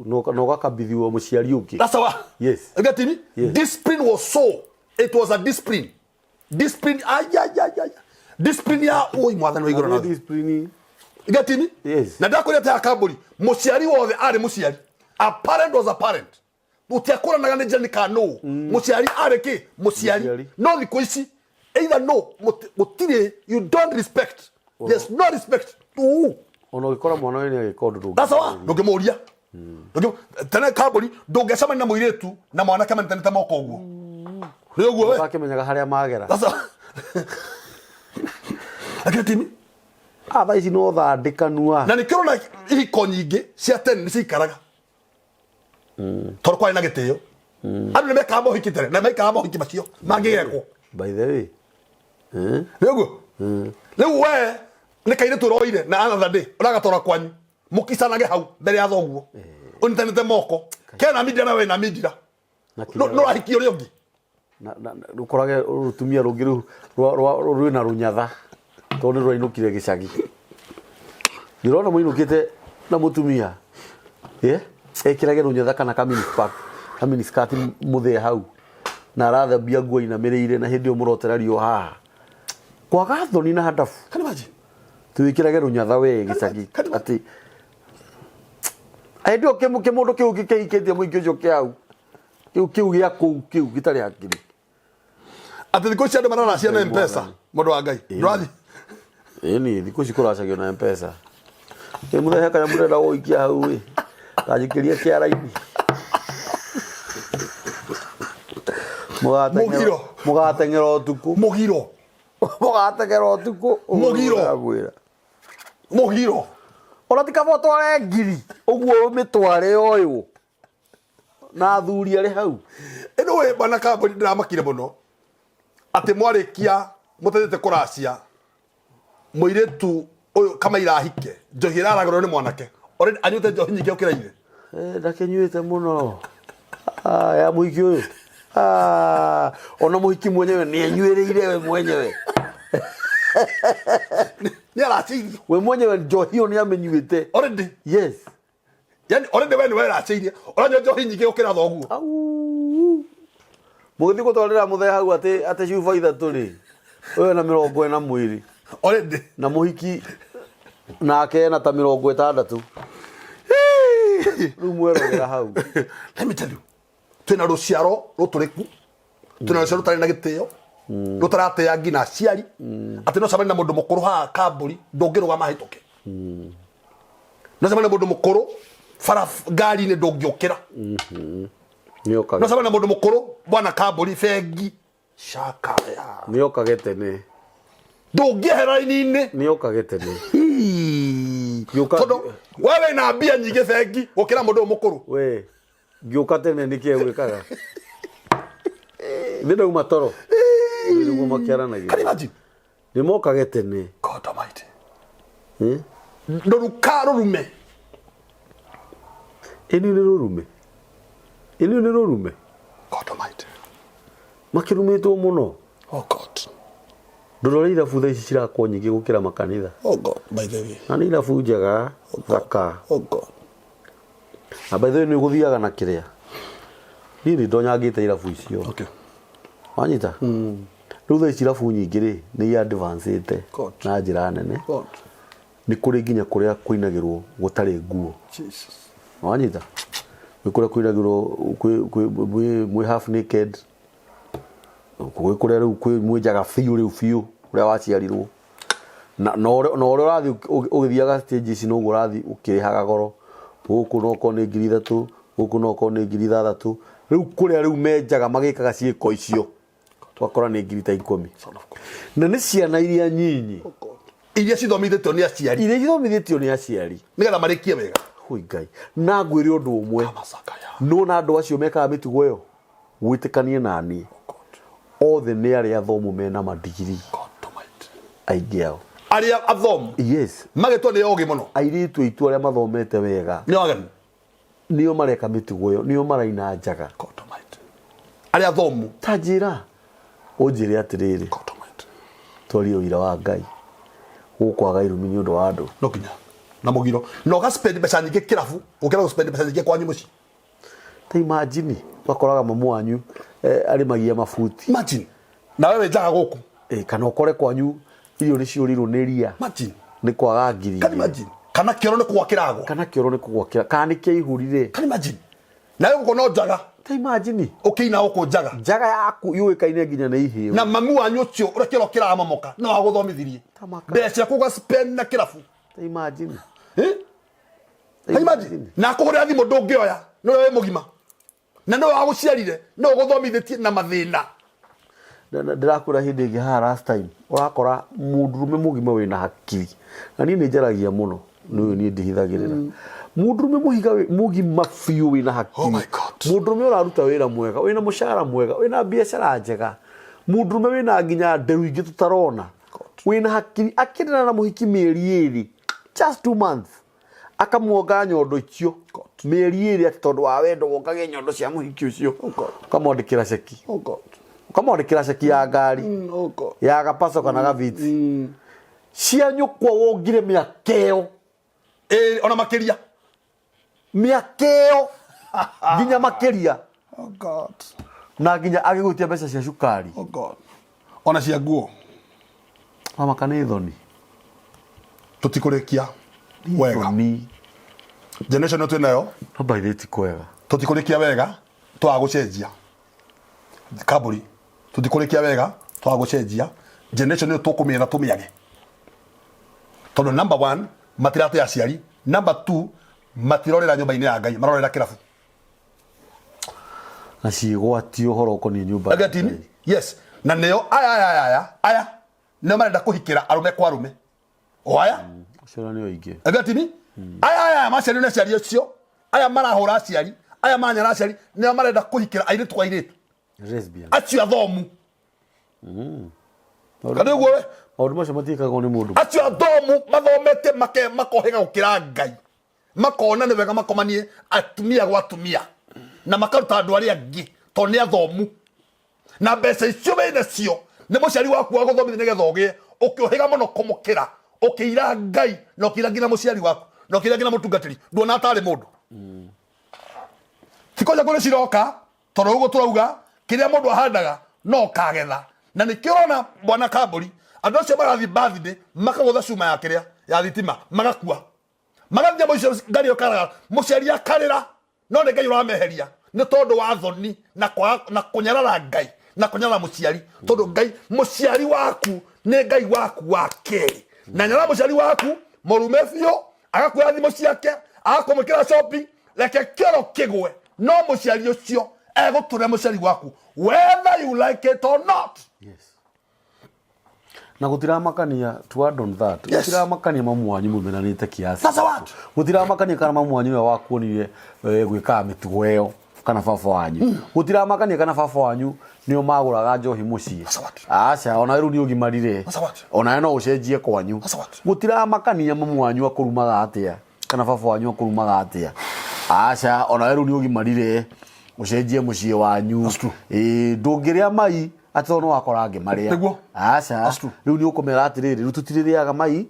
Speaker 1: Na ũgakabithiwo mũciari ũngĩ.
Speaker 2: That's our.
Speaker 1: Yes.
Speaker 2: You get me?
Speaker 1: Yes.
Speaker 2: Discipline was so. It was a discipline. Discipline, ay, ay, ay, ay. Discipline ya oi mwathani wa igũrũ na thĩ.
Speaker 1: Discipline.
Speaker 2: You get me?
Speaker 1: Yes.
Speaker 2: Na ndakwĩra atĩ Kambũri, mũciari wothe arĩ mũciari. A parent was a parent. Gũtiakũranaga nĩ njĩra nĩ kana nũ. Mũciari arĩ kĩ? Mũciari.
Speaker 1: Mũciari.
Speaker 2: No thikũ ici, either no, gũtirĩ, you don't respect. There's no respect. Ooh.
Speaker 1: Ona ũngĩkora mwana ũyũ nĩ agĩka ũndũ ndũngĩmũria.
Speaker 2: That's why ndũngĩmũria. Tene Kambũri, ndũngĩcemania na mũirĩtu na mwanake manyitanĩte moko ũguo. Nĩ ũguo we.
Speaker 1: Ũtakĩmenyaga harĩa magera.
Speaker 2: That's why. Akĩra timi.
Speaker 1: Thaa ici no thandĩkanua.
Speaker 2: Na nĩkĩo ũrona ihiko nyingĩ cia tene nĩ ciikaraga. Tondũ kwarĩ na gĩtĩo. Andũ nĩ mekaga mohiki tene na mekaga mohiki macio mangĩgekwo.
Speaker 1: By the way.
Speaker 2: Nĩ ũguo? Rĩu we nĩ kairĩtu ũroire na another day ũragatwara kwanyu mũkicanage hau mbere ya thoguo ũnyitanĩte moko kena mindira na we na mindira.
Speaker 1: Na
Speaker 2: No ũrahikia ũrĩa ũngĩ.
Speaker 1: Ũkorage rũtumia rũngĩ rũu rwĩna rũnyatha tondũ nĩ rũrainũkire gĩcagi. Ndĩrona mũinũkĩte na mũtumia. Ekĩrage rũnyatha kana ka mini skirt mũthee hau na arathambia nguo inamĩrĩire na hĩndĩ ĩyo mũrotera riũa haha. Kwaga thoni na handabu.
Speaker 2: Can you imagine?
Speaker 1: Twĩkĩrage rũnyatha we gĩcagi atĩ hĩndĩ ĩyo kĩmũndũ kĩu kĩhikĩtie mũingĩ ũcio kĩa hau. Kĩu kĩu gĩa kũu kĩu gĩtarĩ hakiri.
Speaker 2: Atĩ thikũ ici andũ mararacia na M-Pesa, mũndũ wa Ngai. Ndũrathiĩ.
Speaker 1: Ĩni, thikũ ici kũracagio na M-Pesa. Ĩ mũthenya kana mũrenda gũikia hau ĩ. Kanjikĩria kĩara-inĩ.
Speaker 2: Mũgiro.
Speaker 1: Mũgateng'era ũtukũ.
Speaker 2: Mũgiro.
Speaker 1: Mũgateng'era ũtukũ.
Speaker 2: Mũgiro.
Speaker 1: Ndamwĩra.
Speaker 2: Mũgiro.
Speaker 1: Ona ti kaba ũtware ngiri. Ũguo ũmĩtware ũyũ. Na athuri arĩ hau.
Speaker 2: Ĩno we bwana Kambũri ndĩramakire mũno. Atĩ mwarĩkia mũtathiĩte kũracia mũirĩtu ũyũ kamaira ahike njohi ĩraragũrwo nĩ mwanake already anyuĩte njohi nyingĩ gũkĩra ithe.
Speaker 1: Ndakĩnyuĩte mũno. Ya mũhiki ũyũ. Ona mũhiki mwenyewe nĩ anyuĩrĩire we mwenyewe.
Speaker 2: Nĩ aracĩirio.
Speaker 1: We mwenyewe njohi ĩyo nĩ amĩnyuĩte.
Speaker 2: Already.
Speaker 1: Yes.
Speaker 2: Yani already we nĩ weracĩirie, ũranyua njohi nyingĩ gũkĩra thoguo.
Speaker 1: Au. Mũgĩthiĩ gũtwarĩra mũthee hau atĩ cuba ithatũ rĩ, ũyũ ena 40 mwĩrĩ.
Speaker 2: Already.
Speaker 1: Na mũhiki nake ena ta 60. Rĩu mwerogera hau.
Speaker 2: Let me tell you, twĩna rũciaro rũtũrĩku, twĩna rũciaro rũtarĩ na gĩtĩo, rũtaratĩa nginya aciari, atĩ no cemanie na mũndũ mũkũrũ haha kambũri ndũngĩrũgama ahĩtũke. No cemanie na mũndũ mũkũrũ bara ngari-inĩ ndũngĩũkĩra.
Speaker 1: Nĩokage.
Speaker 2: No cemanie na mũndũ mũkũrũ bwana kambũri bengi cakaya.
Speaker 1: Nĩokage tene.
Speaker 2: Ndũngĩehera raini-inĩ.
Speaker 1: Nĩokage tene. Gĩũka-
Speaker 2: Tondũ we wĩna mbia nyingĩ bengi gũkĩra mũndũ ũyũ mũkũrũ.
Speaker 1: We, ngĩũka tene nĩkĩ egwĩkaga? Nĩ ndauma toro. Nĩguo makĩaranagia.
Speaker 2: Can you imagine?
Speaker 1: Nĩ mokage tene.
Speaker 2: God Almighty.
Speaker 1: Eh?
Speaker 2: Ndũruka rũrume.
Speaker 1: Ĩni nĩ rũrume. Ĩni nĩ rũrume.
Speaker 2: God Almighty.
Speaker 1: Makĩrumĩtwo mũno.
Speaker 2: Oh God.
Speaker 1: Ndũrore irabu thaa ici cirakwo nyingĩ gũkĩra makanitha.
Speaker 2: Oh God, by the way.
Speaker 1: Na nĩ irabu njega, thaka.
Speaker 2: Oh God.
Speaker 1: Na by the way nĩ ũgũthiaga na kĩrĩa. Niĩ nĩ ndonyangĩte irabu icio.
Speaker 2: Okay.
Speaker 1: Wanyita? Rĩu thaa ici irabu nyingĩ rĩ, nĩ i advance-ĩte
Speaker 2: God.
Speaker 1: na njĩra nene.
Speaker 2: God.
Speaker 1: Nĩ kũrĩ nginya kũrĩa kũinagĩrwo gũtarĩ nguo.
Speaker 2: Jesus.
Speaker 1: Wanyita? Gwĩ kũrĩa kũinagĩrwo mwĩ half naked. Gwĩ kũrĩa rĩu mwĩ njaga biũ rĩu biũ ũrĩa waciarirwo. Na ũrĩa ũrathiĩ ũgĩthiaga stage ici noguo ũrathiĩ ũkĩrĩhaga goro. Gũkũ no ũkorwo nĩ 3,000, gũkũ no ũkorwo nĩ 6,000. Rĩu kũrĩa rĩu menjaga magĩkaga ciĩko icio, ũgakora nĩ ngiri ta 10. Na nĩ ciana iria nyinyi.
Speaker 2: Iria cithomithĩtio nĩ aciari.
Speaker 1: Iria cithomithĩtio nĩ aciari.
Speaker 2: Nĩgetha marĩkie wega.
Speaker 1: Hui Ngai. Na ngwĩre ũndũ ũmwe.
Speaker 2: Masakaya.
Speaker 1: Nĩwona andũ acio mekaga mĩtugo ĩyo? Wĩtĩkanie naniĩ. Othe nĩ arĩa athomu mena madigiri. Aingĩ ao.
Speaker 2: Arĩa athomu?
Speaker 1: Yes.
Speaker 2: Magĩtwo nĩ ogĩ mũno.
Speaker 1: Airĩtu aitũ arĩa mathomete wega.
Speaker 2: Nĩ aganu.
Speaker 1: Nĩo mareka mĩtugo ĩyo, nĩo maraina njaga.
Speaker 2: God Almighty. Arĩa athomu.
Speaker 1: Ta njĩra, ũnjĩre atĩrĩrĩ.
Speaker 2: God Almighty.
Speaker 1: Twarie ũira wa Ngai. Gũkwaga irumi nĩ ũndũ wa andũ.
Speaker 2: No nginya. Na mũgiro. Na ũga spend mbeca nyingĩ kĩrabu, gũkĩra gũ spend mbeca nyingĩ kwanyu mũciĩ.
Speaker 1: Ta imagine, ũgakoraga mamu wanyu arĩmagia mabuti.
Speaker 2: Imagine. Na wewe njaga gũkũ.
Speaker 1: Kana ũkore kwanyu irio nĩ ciũrĩirwo nĩ ria.
Speaker 2: Imagine.
Speaker 1: Nĩ kwaga ngiri
Speaker 2: Can
Speaker 1: igĩrĩ.
Speaker 2: imagine. Kana kĩoro nĩ kũgwa kĩragwa.
Speaker 1: Kana kĩoro nĩ kũgwa kĩragwa. Kana nĩ kĩaihũrire.
Speaker 2: Can imagine. Nawe gũkũ no njaga.
Speaker 1: Ta imagine.
Speaker 2: Ũkĩina gũkũ njaga.
Speaker 1: Njaga yaku yũĩkaine nginya nĩ ihĩũ.
Speaker 2: Na mamu wanyu ũcio ũrĩa kĩoro kĩramomoka no agũthomithirie.
Speaker 1: Tamaka.
Speaker 2: Mbeca ciaku ũga spend na kĩrabu.
Speaker 1: Ta imagine.
Speaker 2: Eh? Ta imagine. Na akũhũrĩra thimũ ndũngĩoya. Nĩ ũrĩa wĩ mũgima. Na nĩwe wagũciarire, nĩwe ũgũthomithĩtie na mathĩna.
Speaker 1: Ndĩrakwĩra hĩndĩ ĩngĩ haha last time, ũrakora mũndũrũme mũgima wĩna hakiri. Na niĩ nĩ njaragia mũno, nĩ ũyũ niĩ ndihithagĩrĩra. Mũndũrũme mũgima biũ wĩna hakiri.
Speaker 2: Oh my God.
Speaker 1: Mũndũrũme ũraruta wĩra mwega, wĩna mũcara mwega, wĩna biacara njega. Mũndũrũme wĩna nginya nderu ingĩ tũtarona. Wĩna hakiri, akĩrĩra na mũhiki mĩeri 2, just 2 months. Akamuonga nyondo icio mĩeri 2 atĩ tondũ wa wendo wongage nyondo cia mũhiki ũcio.
Speaker 2: Oh God.
Speaker 1: Ũkamwandĩkĩra ceki.
Speaker 2: Oh God.
Speaker 1: Ũkamwandĩkĩra ceki ya ngari.
Speaker 2: Oh God.
Speaker 1: Ya gapaco kana gabiti. Cia nyũkwa wongire mĩaka ĩyo.
Speaker 2: Ona makĩria.
Speaker 1: Mĩaka ĩyo nginya makĩria.
Speaker 2: Oh God.
Speaker 1: Na nginya agĩgwĩtia mbeca cia cukari.
Speaker 2: Oh God. Ona cia nguo.
Speaker 1: Mama kana nĩ thoni.
Speaker 2: Tũtikũrĩkia wega.
Speaker 1: Thoni.
Speaker 2: Generation ĩno twĩ nayo.
Speaker 1: No by the way ti kwega.
Speaker 2: Tũtikũrĩkia wega, twaga gũcenjia. Kambũri. Tũtikũrĩkia wega, twaga gũcenjia. Generation ĩyo tũkũmĩetha tũmĩage. Tondũ number 1, matiratĩa aciari. Number 2, matirorera nyũmba-inĩ ya Ngai, marorera kĩrabu.
Speaker 1: Na ciĩgwati ũhoro ũkoniĩ nyũmba ya
Speaker 2: Get in?
Speaker 1: Ngai.
Speaker 2: Yes. Na nĩo aya, aya, aya, aya, aya, nĩo marenda kũhikĩra arũme kwa arũme. O aya?
Speaker 1: Acio nĩo aingĩ.
Speaker 2: Get in? Aya, aya, aya, maciarirwo nĩ aciari acio. Aya marahũra aciari, aya manyara aciari, nĩo marenda kũhikĩra airĩtu kwa airĩtu.
Speaker 1: Lesbian.
Speaker 2: Acio athomu. Kana ũguo we?
Speaker 1: Maũndũ macio matiĩkagwo nĩ mũndũ.
Speaker 2: Acio athomu mathomete makohĩga gũkĩra Ngai. Makona nĩ wega makomanie atumia gwa atumia. Na makaruta andũ arĩa angĩ tondũ nĩ athomu. Na mbeca icio wĩ nacio nĩ mũciari waku wa gũthomithia nĩgetha ũgĩe, ũkĩũhĩga mũno kũmũkĩra, ũkĩira Ngai na ũkĩira nginya mũciari waku na ũkĩira nginya mũtungatĩri, nduona tarĩ mũndũ. Thikũ ciaku nĩ ciroka, tondũ ũguo tũrauga kĩrĩa mũndũ ahandaga no ũkagetha. Na nĩkĩo ũrona bwana Kambũri, andũ acio marathiĩ birthday makagũtha cuma ya kĩrĩa ya thitima magakua, magathiĩ mũico ngari ĩyo ĩkaraga, mũciari akarĩra, no nĩ Ngai ũrameheria nĩ tondũ wa thoni na kwaga na kũnyarara Ngai na kũnyarara mũciari, tondũ Ngai mũciari waku nĩ Ngai waku wa kerĩ, na nyarara mũciari waku mũrume biũ, agakuoya thimũ ciake, agakũmwĩkĩra shopping, reke kĩoro kĩgwe, no mũciari ũcio egũtũrĩa mũciari waku whether you like it or not.
Speaker 1: Yes. Na gutiramakania, to add on that,
Speaker 2: Yes.
Speaker 1: gutiramakania mamu wanyu mumenanite kiasi.
Speaker 2: That's what.
Speaker 1: Gutiramakania kana mamu wanyu nĩwe wakuonire gwĩkaga mĩtugo ĩyo kana baba wanyu. Gutiramakania kana baba wanyu nĩo magũraga njohi mũciĩ.
Speaker 2: That's what.
Speaker 1: Aca, ona rĩu nĩ ũgimarire.
Speaker 2: That's what.
Speaker 1: Ona no ũcenjie kwanyu.
Speaker 2: That's what.
Speaker 1: Gutiramakania mamu wanyu akũrumaga atĩa kana baba wanyu akũrumaga atĩa. Aca, ona rĩu nĩ ũgimarire, ũcenjie mũciĩ wanyu.
Speaker 2: That's true.
Speaker 1: Ĩĩ, ndũngĩrĩa mai atĩ tondũ nĩ wakora angĩ marĩa.
Speaker 2: Nĩguo.
Speaker 1: Aca,
Speaker 2: That's true.
Speaker 1: rĩu nĩ ũkũmera atĩrĩrĩ, rĩu tũtirĩrĩaga mai,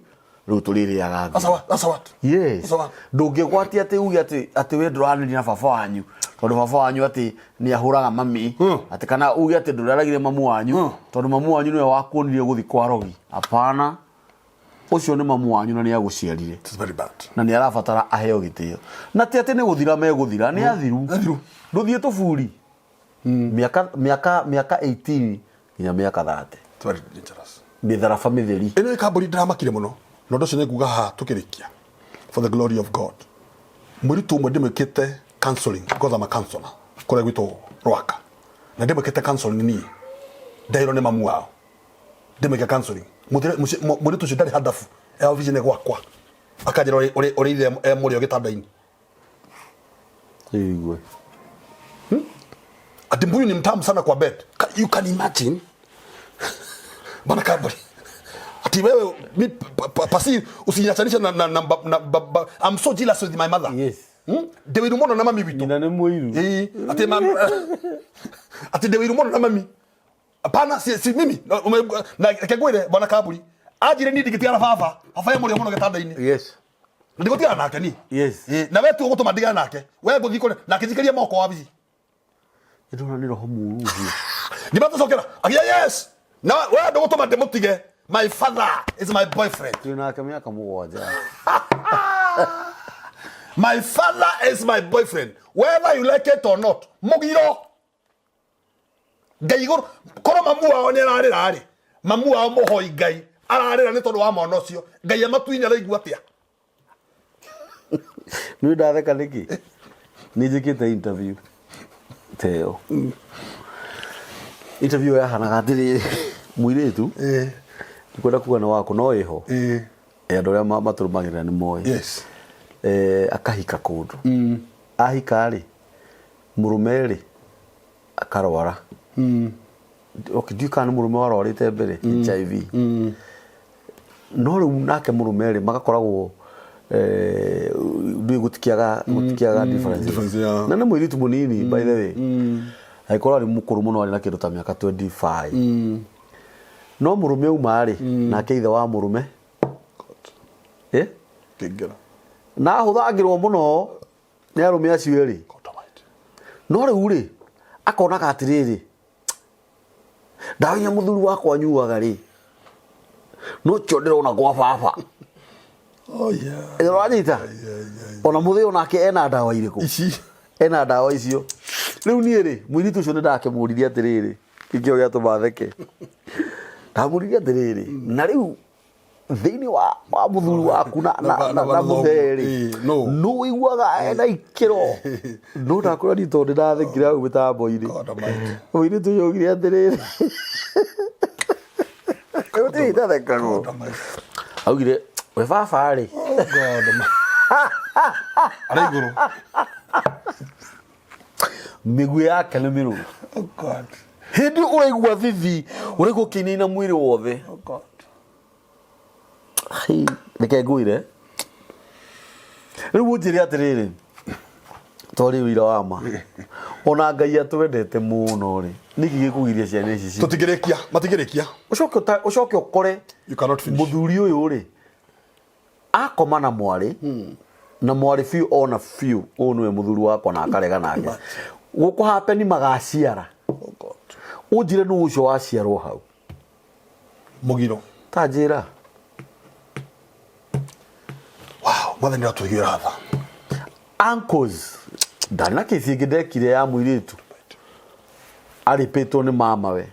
Speaker 1: rĩu tũrĩrĩaga
Speaker 2: That's
Speaker 1: ngima.
Speaker 2: what. That's what.
Speaker 1: Yes.
Speaker 2: That's what.
Speaker 1: Ndũngĩgwatia atĩ uge atĩ atĩ we ndũranĩria na baba wanyu tondũ baba wanyu atĩ nĩ ahũraga mami, atĩ kana uge atĩ ndũraragire mamu wanyu tondũ mamu wanyu nĩwe wakuonirie gũthiĩ kwa rogi. Hapana, ũcio nĩ mamu wanyu na nĩ agũciarire.
Speaker 2: It's very bad.
Speaker 1: Na nĩ arabatara aheo gĩtĩo, na ti atĩ nĩ gũthira megũthira, nĩ athiru.
Speaker 2: Athiru.
Speaker 1: Ndũthiĩ tũburi mĩaka mĩaka mĩaka 18 nginya mĩaka 30.
Speaker 2: It's very dangerous.
Speaker 1: Mĩtharaba mĩtheri.
Speaker 2: Ĩno ĩ Kambũri, ndĩramakire mũno na ũndũ ũcio nĩ nguga haha tũkĩrĩkia, for the glory of God. Mũirĩtu ũmwe ndĩmwĩkĩte counseling, because I'm a counselor kũrĩa gwitũ Rwaka, na ndĩmwĩkĩte counseling niĩ ndeirwo nĩ mamu wao ndĩmwĩke counseling. Mũirĩtu ũcio ndarĩ handabu e obici-inĩ gwakwa, akanjĩra ũrĩa ithe e mũrĩo gĩtanda-inĩ.
Speaker 1: Igue.
Speaker 2: Ati mbuyu ni mtamu sana kwa bed. You can imagine, bana Kamburi, ati wewe mi pasi usiniachanishe na, na, na, na, ba, ba, I'm so jealous with my mother.
Speaker 1: Yes.
Speaker 2: Ndĩ wĩiru mũno na mami witũ.
Speaker 1: Nyina nĩ mũiru.
Speaker 2: Ĩĩ, ati mami, ati ndĩ wĩiru mũno na mami. Hapana, si mimi. Na reke ngwĩre, bwana Kamburi, anjire niĩ ndingĩtigana baba, baba e mũrĩo mũno gĩtanda-inĩ.
Speaker 1: Yes.
Speaker 2: Na ndigũtigana nake niĩ.
Speaker 1: Yes.
Speaker 2: Ĩĩ, na we tu ũgũtũma ndigane nake, we ngũthiĩ kũrĩa na akĩnjikĩria moko wabici.
Speaker 1: Ndĩrona nĩ roho mũru ũcio.
Speaker 2: Ndimatũcokera agia, yes, na we ndũgũtũma ndĩmũtige. My father is my boyfriend.
Speaker 1: Twĩ nake mĩaka 7.
Speaker 2: My father is my boyfriend whether you like it or not. Mũgiro Ngai igũrũ, korwo mamu wao nĩ ararĩra rĩ, mamu wao mũhoi Ngai ararĩra nĩ tondũ wa mwana ũcio, Ngai amatuinĩ araigua atĩa?
Speaker 1: Nĩ ndatheka nĩkĩ? Nĩ njĩkĩte interview ta ĩyo. Interview ĩyo yahanaga atĩrĩrĩ, mũirĩtu ndikwenda kuga nĩ waku, no ĩho. Andũ arĩa matũrũmagĩrĩra nĩ moĩ.
Speaker 2: Yes.
Speaker 1: Akahika kũndũ. Ahika rĩ, mũrũme rĩ akarwara. Okay, ndiũĩ kana nĩ mũrũme warwarĩte mbere HIV. No rĩu nake mũrũme rĩ magakoragwo ndiũĩ gũtikĩaga gũtikĩaga differences.
Speaker 2: Difference, yeah.
Speaker 1: Na nĩ mũirĩtu mũnini, by the way. Angĩkorwo arĩ mũkũrũ mũno, arĩ na kĩndũ ta mĩaka 25. No mũrũme auma rĩ, nake ithe wa mũrũme
Speaker 2: Kĩngera.
Speaker 1: Na ahũthangĩrwo mũno nĩ arũme acio erĩ.
Speaker 2: God Almighty.
Speaker 1: No rĩu rĩ akonaga atĩrĩrĩ, ndawa iria mũthuri wakwa anyuaga rĩ, no kĩo ndĩrona kwa baba.
Speaker 2: Oh yeah.
Speaker 1: Ĩ, ũranyita ona mũthĩ onake ena ndawa irĩkũ?
Speaker 2: Ici.
Speaker 1: Ena ndawa icio. Rĩu niĩ rĩ, mũirĩtu ũcio nĩ ndakĩmũririe atĩrĩrĩ, gĩkĩo gĩatũma theke, ndamũririe atĩrĩrĩ, na rĩu thĩinĩ wa mũthuri waku na mũthee rĩ,
Speaker 2: Ĩĩ, no.
Speaker 1: nũ ũiguaga ena ikĩro? No ndakwĩra niĩ, tondũ ndĩrathekire hau mĩtambo-inĩ.
Speaker 2: God Almighty.
Speaker 1: Mũirĩtu ũcio augire atĩrĩrĩ, gũtirĩ itathekagwo.
Speaker 2: God Almighty.
Speaker 1: Augire we baba rĩ,
Speaker 2: Oh God Almighty. Arĩ igũrũ.
Speaker 1: Mĩguĩ yake nĩ mĩrũrũ.
Speaker 2: Oh God.
Speaker 1: Hĩndĩ ũraigua thithi, ũraigua ũkĩinaina mwĩrĩ wothe.
Speaker 2: Oh God.
Speaker 1: Ai, reke ngwĩre rĩu, ũnjĩre atĩrĩrĩ, to rĩu wĩra wa ma, ona Ngai atwendete mũno rĩ, nĩkĩ gĩkũgiria ciana ici
Speaker 2: Tũtingĩrĩkia, matingĩrĩkia.
Speaker 1: Ũcoke ũkore
Speaker 2: You cannot finish.
Speaker 1: Mũthuri ũyũ rĩ akoma na mwarĩ. Na mwarĩ biũ ona biũ ũyũ nĩwe mũthuri wakwa na akarega nake. Gũkũ hapeni magaciara.
Speaker 2: Oh God.
Speaker 1: Ũnjĩre nũ ũcio waciarwo hau.
Speaker 2: Mũgiro.
Speaker 1: Ta njĩra.
Speaker 2: Wow, mwathani atũiguĩra tha.
Speaker 1: Uncles. Ndarĩ na kesi ĩngĩ ndekire ya mũirĩtu. Arĩpĩtwo nĩ mamawe.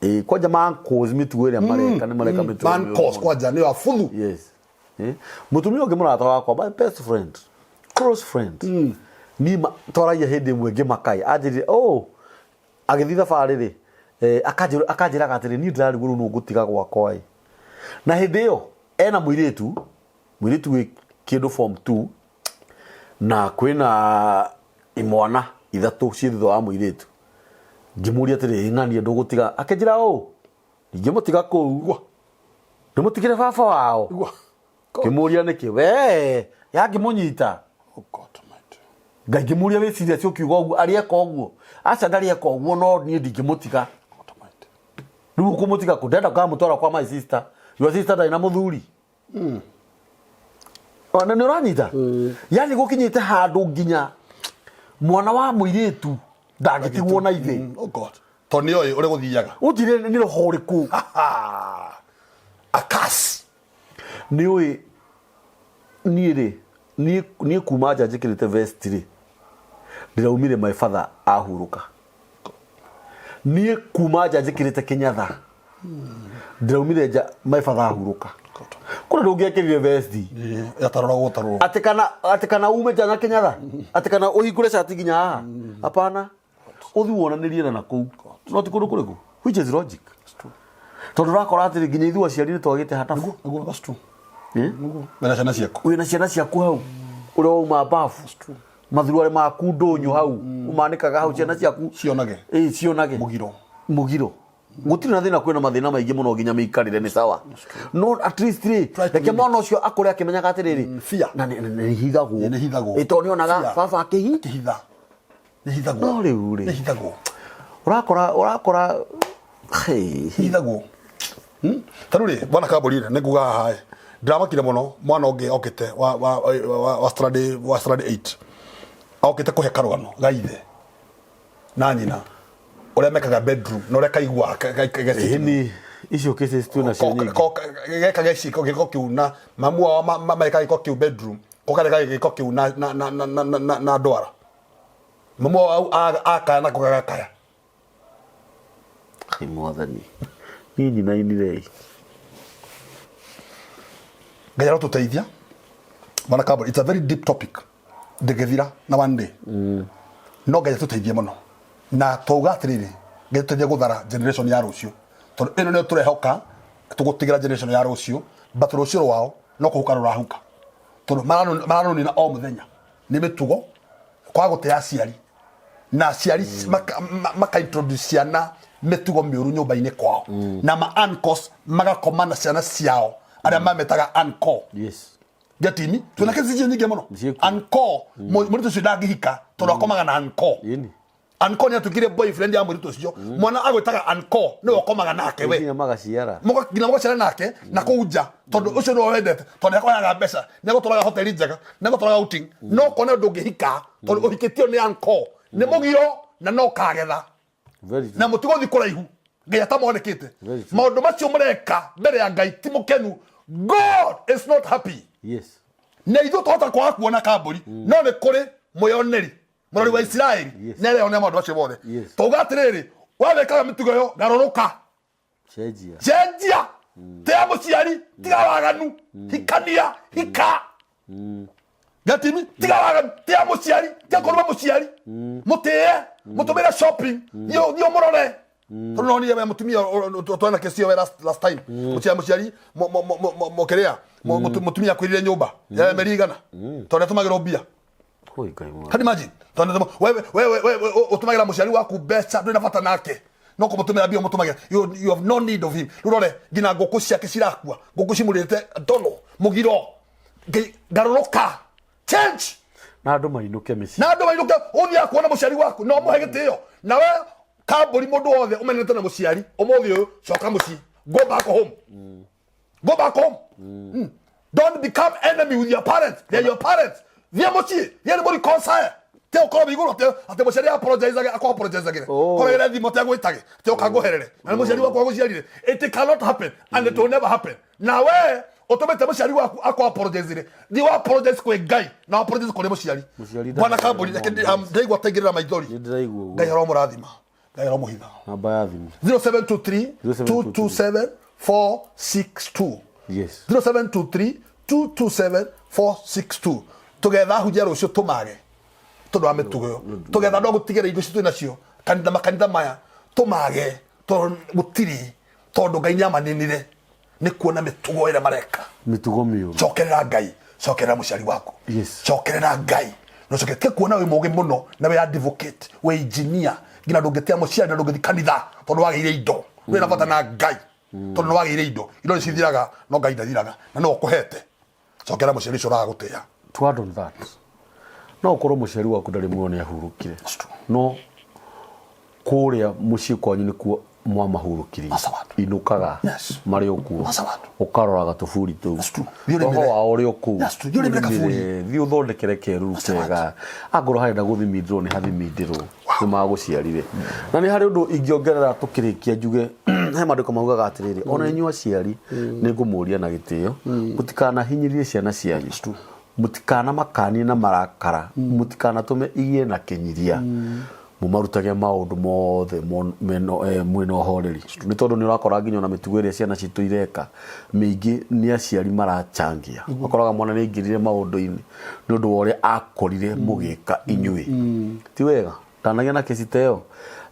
Speaker 1: Ĩĩ kwanja ma uncles mĩtugo ĩrĩa mareka nĩ mareka mĩtugo
Speaker 2: Man
Speaker 1: mĩũru
Speaker 2: cause
Speaker 1: mũno.
Speaker 2: kwanja nĩ abuthu.
Speaker 1: Yes. Eh? Mũtumia ũngĩ mũrata wakwa, my best friend, close friend. Niĩ twaragia hĩndĩ ĩmwe ngĩmakai, anjĩrire, oh, agĩthiĩ thabarĩ rĩ, eh, akanjĩraga atĩrĩ, niĩ ndĩrarigwo rĩu nũ ngũtiga gwakwa ĩ. Na hĩndĩ ĩyo ena mũirĩtu, mũirĩtu wĩ kĩndũ form 2 na kwĩna imwana ithatũ ciĩ thutha wa mũirĩtu. Ngĩmũria atĩrĩ, ng'ania ndũgũtiga? Akĩnjĩra, oh, ndingĩmũtiga kũu. Ndĩmũtigĩre baba wao. Ngĩmũria nĩkĩ? We, yangĩmũnyita.
Speaker 2: Oh God Almighty.
Speaker 1: Ngai ngĩmũria wĩ serious ũkiuga ũguo arĩ eka ũguo. Aca ndarĩ eka ũguo no niĩ ndingĩmũtiga.
Speaker 2: God Almighty.
Speaker 1: Rĩu ũkũmũtiga kũ? Ndenda ngamũtwara kwa my sister. Your sister ndarĩ na mũthuri. Ona nĩ ũranyita? Yani gũkinyĩte handũ nginya mwana wa mũirĩtu ndangĩtigwo na ithe.
Speaker 2: Oh God. Tondũ nĩ oĩ ũrĩa gũthiaga.
Speaker 1: Ũnjĩre nĩ roho ũrĩkũ?
Speaker 2: A curse.
Speaker 1: Nĩ ũĩ niĩ rĩ, niĩ kuma nja njĩkĩrĩte vest rĩ, ndĩraumire my father ahurũka. Niĩ kuma nja njĩkĩrĩte kĩnyatha, ndĩraumire nja my father ahurũka. Kũrĩ ndũngĩekĩrire vest.
Speaker 2: Yatarũragwo gũtarũrwo.
Speaker 1: Atĩ kana ume nja na kĩnyatha, atĩ kana ũhingũre cati nginya haha. Hapana. Ũthiĩ wonanĩrie na nakũu. No ti kũndũ kũrĩkũ? Which is logic. Tondũ ũrakora atĩrĩ nginya ithuĩ aciari nĩ twagĩte hatabu.
Speaker 2: Nĩguo, that's true.
Speaker 1: Eh?
Speaker 2: Wĩna ciana ciaku.
Speaker 1: Wĩna ciana ciaku hau ũrĩa wauma babu mathuruarĩ maku ndũnyũ hau ũmanĩkaga hau ciana ciaku
Speaker 2: Cionage.
Speaker 1: Ĩĩ, cionage
Speaker 2: Mũgiro.
Speaker 1: Mũgiro. Gũtirĩ na thĩna, kwĩna mathĩna maingĩ mũno nginya mĩikarĩre nĩ sawa, no at least rĩ, reke mwana ũcio akũre akĩmenyaga atĩrĩrĩ
Speaker 2: Fear.
Speaker 1: Na nĩ hithagwo.
Speaker 2: Nĩ hithagwo.
Speaker 1: Ĩ, tondũ nĩonaga
Speaker 2: Fear.
Speaker 1: baba akĩhi
Speaker 2: Kĩhitha. Nĩ hithagwo.
Speaker 1: No rĩu rĩ.
Speaker 2: Nĩ hithagwo.
Speaker 1: Ũrakora hey.
Speaker 2: Hithagwo. Ta rĩu rĩ, bwana Kambũri rĩ, nĩ nguga haha ĩ, ndĩramakire mũno mwana ũngĩ okĩte wa standard 8 okĩte kũhe karũgano ga ithe na nyina ũrĩa mekaga bedroom na ũrĩa kaiguaga
Speaker 1: Ĩni icio cases twĩ nacio nyingĩ.
Speaker 2: Geka gĩciko gĩko kĩu na mamu wao mareka gĩko kĩu bedroom ko kareka gĩko kĩu na ndwara mamu wao akaya nako gagakaya.
Speaker 1: Ai mwathani niĩ nyinainire.
Speaker 2: Ngai arotũteithia, bwana Kambũri. It's a very deep topic, ndĩngĩthira na one day, no Ngai atũteithie mũno na twauga atĩrĩrĩ, Ngai atũteithie gũthara generation ya rũciũ, tondũ ĩno nĩyo tũrehoka tũgũtigĩra generation ya rũciũ, but rũciũ rwao no kũhuka rũrahuka, tondũ maranũnina o mũthenya nĩ mĩtugo kwaga gũtĩa aciari na aciari maka introduce ciana mĩtugo mĩũru nyũmba-inĩ kwao, na ma uncles magakoma na ciana ciao arĩa mametaga uncle. Getini twina kesi icio nyingĩ mũno.
Speaker 1: Ciĩkuo.
Speaker 2: Uncle mũirĩtu ũcio ndangĩhika tondũ akomaga na uncle. Uncle nĩ atuĩkire boyfriend ya mũirĩtu ũcio. Mwana agwĩtaga uncle nĩwe ũkomaga nake we.
Speaker 1: Nginya magaciara.
Speaker 2: Nginya mũgaciara nake na kũu nja, tondũ ũcio nĩwe wendete, tondũ nĩakũheaga mbeca, nĩagũtwaraga hoteli njega, nĩagũtwaraga outing, no kone ndũngĩhika tondũ ũhikĩtio nĩ uncle. Nĩ mũgiro na no kagetha.
Speaker 1: Very true.
Speaker 2: Na mũtigũthiĩ kũraihu, Ngai atamwandĩkĩte.
Speaker 1: Very true.
Speaker 2: Maũndũ macio mũreka mbere ya Ngai ti mũkenu. God is not happy. Na ithuĩ twahota kwaga kuona, Kambũri, no nĩ kũrĩ mwĩoneri, mũrori wa Isiraeli, nĩareyonera maũndũ macio mothe. Twauga atĩrĩrĩ, we wĩkaga mĩtugo ĩyo, garũrũka.
Speaker 1: Cenjia.
Speaker 2: Cenjia, tea mũciari, tiga waganu, hikania, hika gatimi, tiga waganu, tea mũciari, tiga kũruma mũciari, mũtĩe, mũtũmĩre shopping, thiĩ ũmũrore, tondũ nonire we mũtumia twena kĩcio we last time, mũciari mũkĩrĩa mũtumia akwĩrire nyũmba ya meri 100 tondũ nĩatũmagĩrwo mbia.
Speaker 1: Oi, Ngai mwathani.
Speaker 2: Can you imagine? Tondũ wewe ũtũmagĩra mũciari waku mbeca, ndũrĩ na bata nake, no kũmũtũmĩra mbia ũmũtũmagĩra. You have no need of him. Rĩu rore nginya ngũkũ ciake cirakua, ngũkũ cimũrĩte ndono mũgiro. Ngai, garũrũka, change.
Speaker 1: Na andũ mainũke mĩciĩ.
Speaker 2: Na andũ mainũke, ũthiaga kuona mũciari waku na ũmũhe gĩtĩo. Nawe Kambũri, mũndũ wothe ũmenete na mũciari ũmũthĩ ũyũ, coka mũciĩ, go back home, go back home. Don't become enemy with your parents. They are your parents. Thiĩ mũciĩ, thiĩ nĩ mũreconcile. Te ũkorwo wĩ igũrũ atĩ atĩ mũciari apologizage akwa apologizagĩre.
Speaker 1: Oh.
Speaker 2: Koragĩre thimũ te agwĩtage, te ũka ngũherere. Na nĩ mũciari waku agũciarire. It cannot happen and it will never happen. Na we ũtũmĩte mũciari waku akwa apologizire. Thiĩ wa apologize kwĩ Ngai na apologize kũrĩ mũciari.
Speaker 1: Mũciari
Speaker 2: Bwana
Speaker 1: ndarĩ
Speaker 2: Kamburi, reke ndaigua taingĩrĩra maithori.
Speaker 1: Nĩ ndĩraigua ũguo.
Speaker 2: Ngai aromũrathima. Ngai aromũhitha.
Speaker 1: Namba ya thimũ.
Speaker 2: 0723
Speaker 1: 0723
Speaker 2: 227 462.
Speaker 1: Yes.
Speaker 2: 0723 227 462 tugetha hunjia rucio tumage tondu wa mitugo iyo tugetha andå agutigĩra indo icio twĩ nacio kanitha makanitha maya tumage tondu gũtirĩ tondu Ngai nĩ amaninire nĩ kuona mĩtugo ĩrĩa mareka.
Speaker 1: Mĩtugo mĩũru.
Speaker 2: Cokerera Ngai, cokerera mũciari waku.
Speaker 1: Yes.
Speaker 2: Cokerera Ngai na ũcoke tiga kuona wĩ mũgĩ mũno na wĩ advocate, wĩ engineer, nginya ndũngĩtĩa mũciari na ndũngĩthiĩ kanitha tondũ wagĩire indo. Wĩ na bata na Ngai tondũ nĩ wagĩire indo. Indo nĩ cithiraga no Ngai ndathiraga na nĩwe ũkũhete. Cokera mũciari ũcio ũragũtĩa.
Speaker 1: To add on that, no ũkorwo mũciari waku ndarĩ muoyo nĩ ahurũkire, no kũrĩa mũciĩ kwanyu nĩkuo mwamahurũkirie.
Speaker 2: That's what.
Speaker 1: Inũkaga
Speaker 2: Yes.
Speaker 1: marĩ o kuo.
Speaker 2: That's what.
Speaker 1: Ũkaroraga tũburi tũu.
Speaker 2: That's true. Thiĩ ũrĩmĩre.
Speaker 1: Roho wao ũrĩ o kũu.
Speaker 2: That's true. Thiĩ ũrĩmĩre kaburi.
Speaker 1: Ũrĩmĩre, thiĩ ũthondekere keruru kega. Angorwo harenda gũthimindĩrwo nĩ hathimindĩrwo. Nĩ magũciarire. Na nĩ harĩ ũndũ ingĩongerera tũkĩrĩkia njuge, he maandĩko maugaga atĩrĩrĩ, ona inyuĩ aciari nĩ ngũmũria na gĩtĩo, mũtikanahinyĩrĩrie ciana cianyu. Mũtikanamakanie na marakara, mũtikanatũme igĩe na kĩnyiria. Mũmarutage maũndũ mothe mwĩna ũhoreri. Nĩ tondũ nĩ ũrakora nginya ona mĩtugo ĩrĩa ciana citũ ireka mĩingĩ nĩ aciari marachangia. Ũkoraga mwana nĩ aingĩrire maũndũ-inĩ nĩ ũndũ wa ũrĩa akorire mũgĩka inyuĩ. Ti wega. Ndanagĩa na kesi ta ĩyo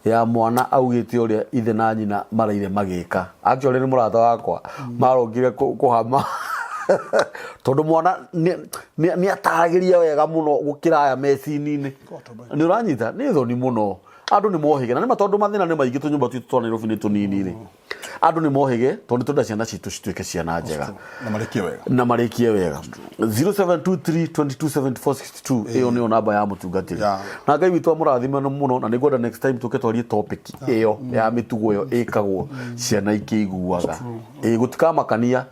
Speaker 1: ya mwana augĩte ũrĩa ithe na nyina maraire magĩka. Actually nĩ mũrata wakwa marokire kũhama tondũ mwana nĩ ataragĩria wega mũno gũkĩra aya mecini-inĩ. Nĩ ũranyita? Nĩ thoni mũno. Andũ nĩ mohĩge. Na nĩ ma tondũ mathĩna nĩ maingĩ tũnyũmba twitũ twa Nairobi nĩ tũnini rĩ. Andũ nĩ mohĩge tondũ nĩ tũrenda ciana citũ cituĩke ciana njega.
Speaker 2: Na marĩkie wega.
Speaker 1: Na marĩkie wega. 0723 22 74 62 ĩyo nĩyo namba ya mũtungatĩri.
Speaker 2: Yeah.
Speaker 1: Na Ngai witũ amũrathime mũno, na nĩngwenda next time tũke twarie topic ĩyo ya mĩtugo ĩyo ĩkagwo ciana ikĩiguaga. Gũtikamakania,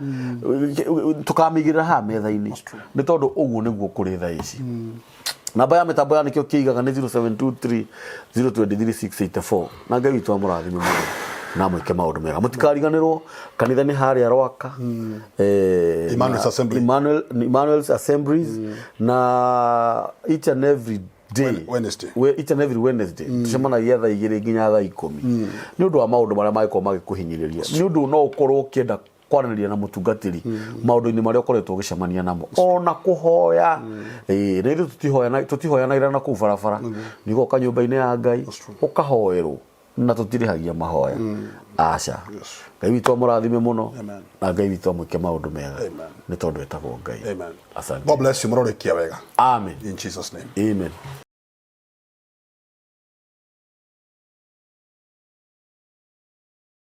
Speaker 1: tũkamĩigĩrĩra haha metha-inĩ. Nĩ tondũ ũguo nĩguo kũrĩ thaa ici. Namba ya mĩtambo ya nĩkĩo kĩigaga nĩ 0723 023 684. Na Ngai witũ amũrathime mũno na mwĩke maũndũ mega. Mũtikariganĩrwo kanitha nĩ harĩa Rwaka.
Speaker 2: Emmanuel's Assembly.
Speaker 1: Emmanuel's Assemblies. Na each and every day.
Speaker 2: Wednesday.
Speaker 1: Each and every Wednesday. Tũcemanagia thaa igĩrĩ nginya thaa ikũmi. Nĩ ũndũ wa maũndũ marĩa mangĩkorwo magĩkũhinyĩrĩria. Nĩ ũndũ no ũkorwo ũkĩenda kwaranĩria na mũtungatĩri maũndũ-inĩ marĩa ũkoretwo ũgĩcemania namo. Ona kũhoya. Na ithuĩ tũtihoyanagĩra na kũu barabara. Nĩ ũgoka nyũmba-inĩ ya Ngai, ũkahoerwo na tũtirĩhagia mahoya. Aca. Ngai witũ amũrathime mũno.
Speaker 2: Amen.
Speaker 1: Na Ngai witũ amwĩke maũndũ mega.
Speaker 2: Amen.
Speaker 1: Nĩ tondũ etagwo Ngai.
Speaker 2: Amen.
Speaker 1: Asante.
Speaker 2: God bless you. Mũrorĩkia wega.
Speaker 1: Amen.
Speaker 2: In Jesus name.
Speaker 1: Amen.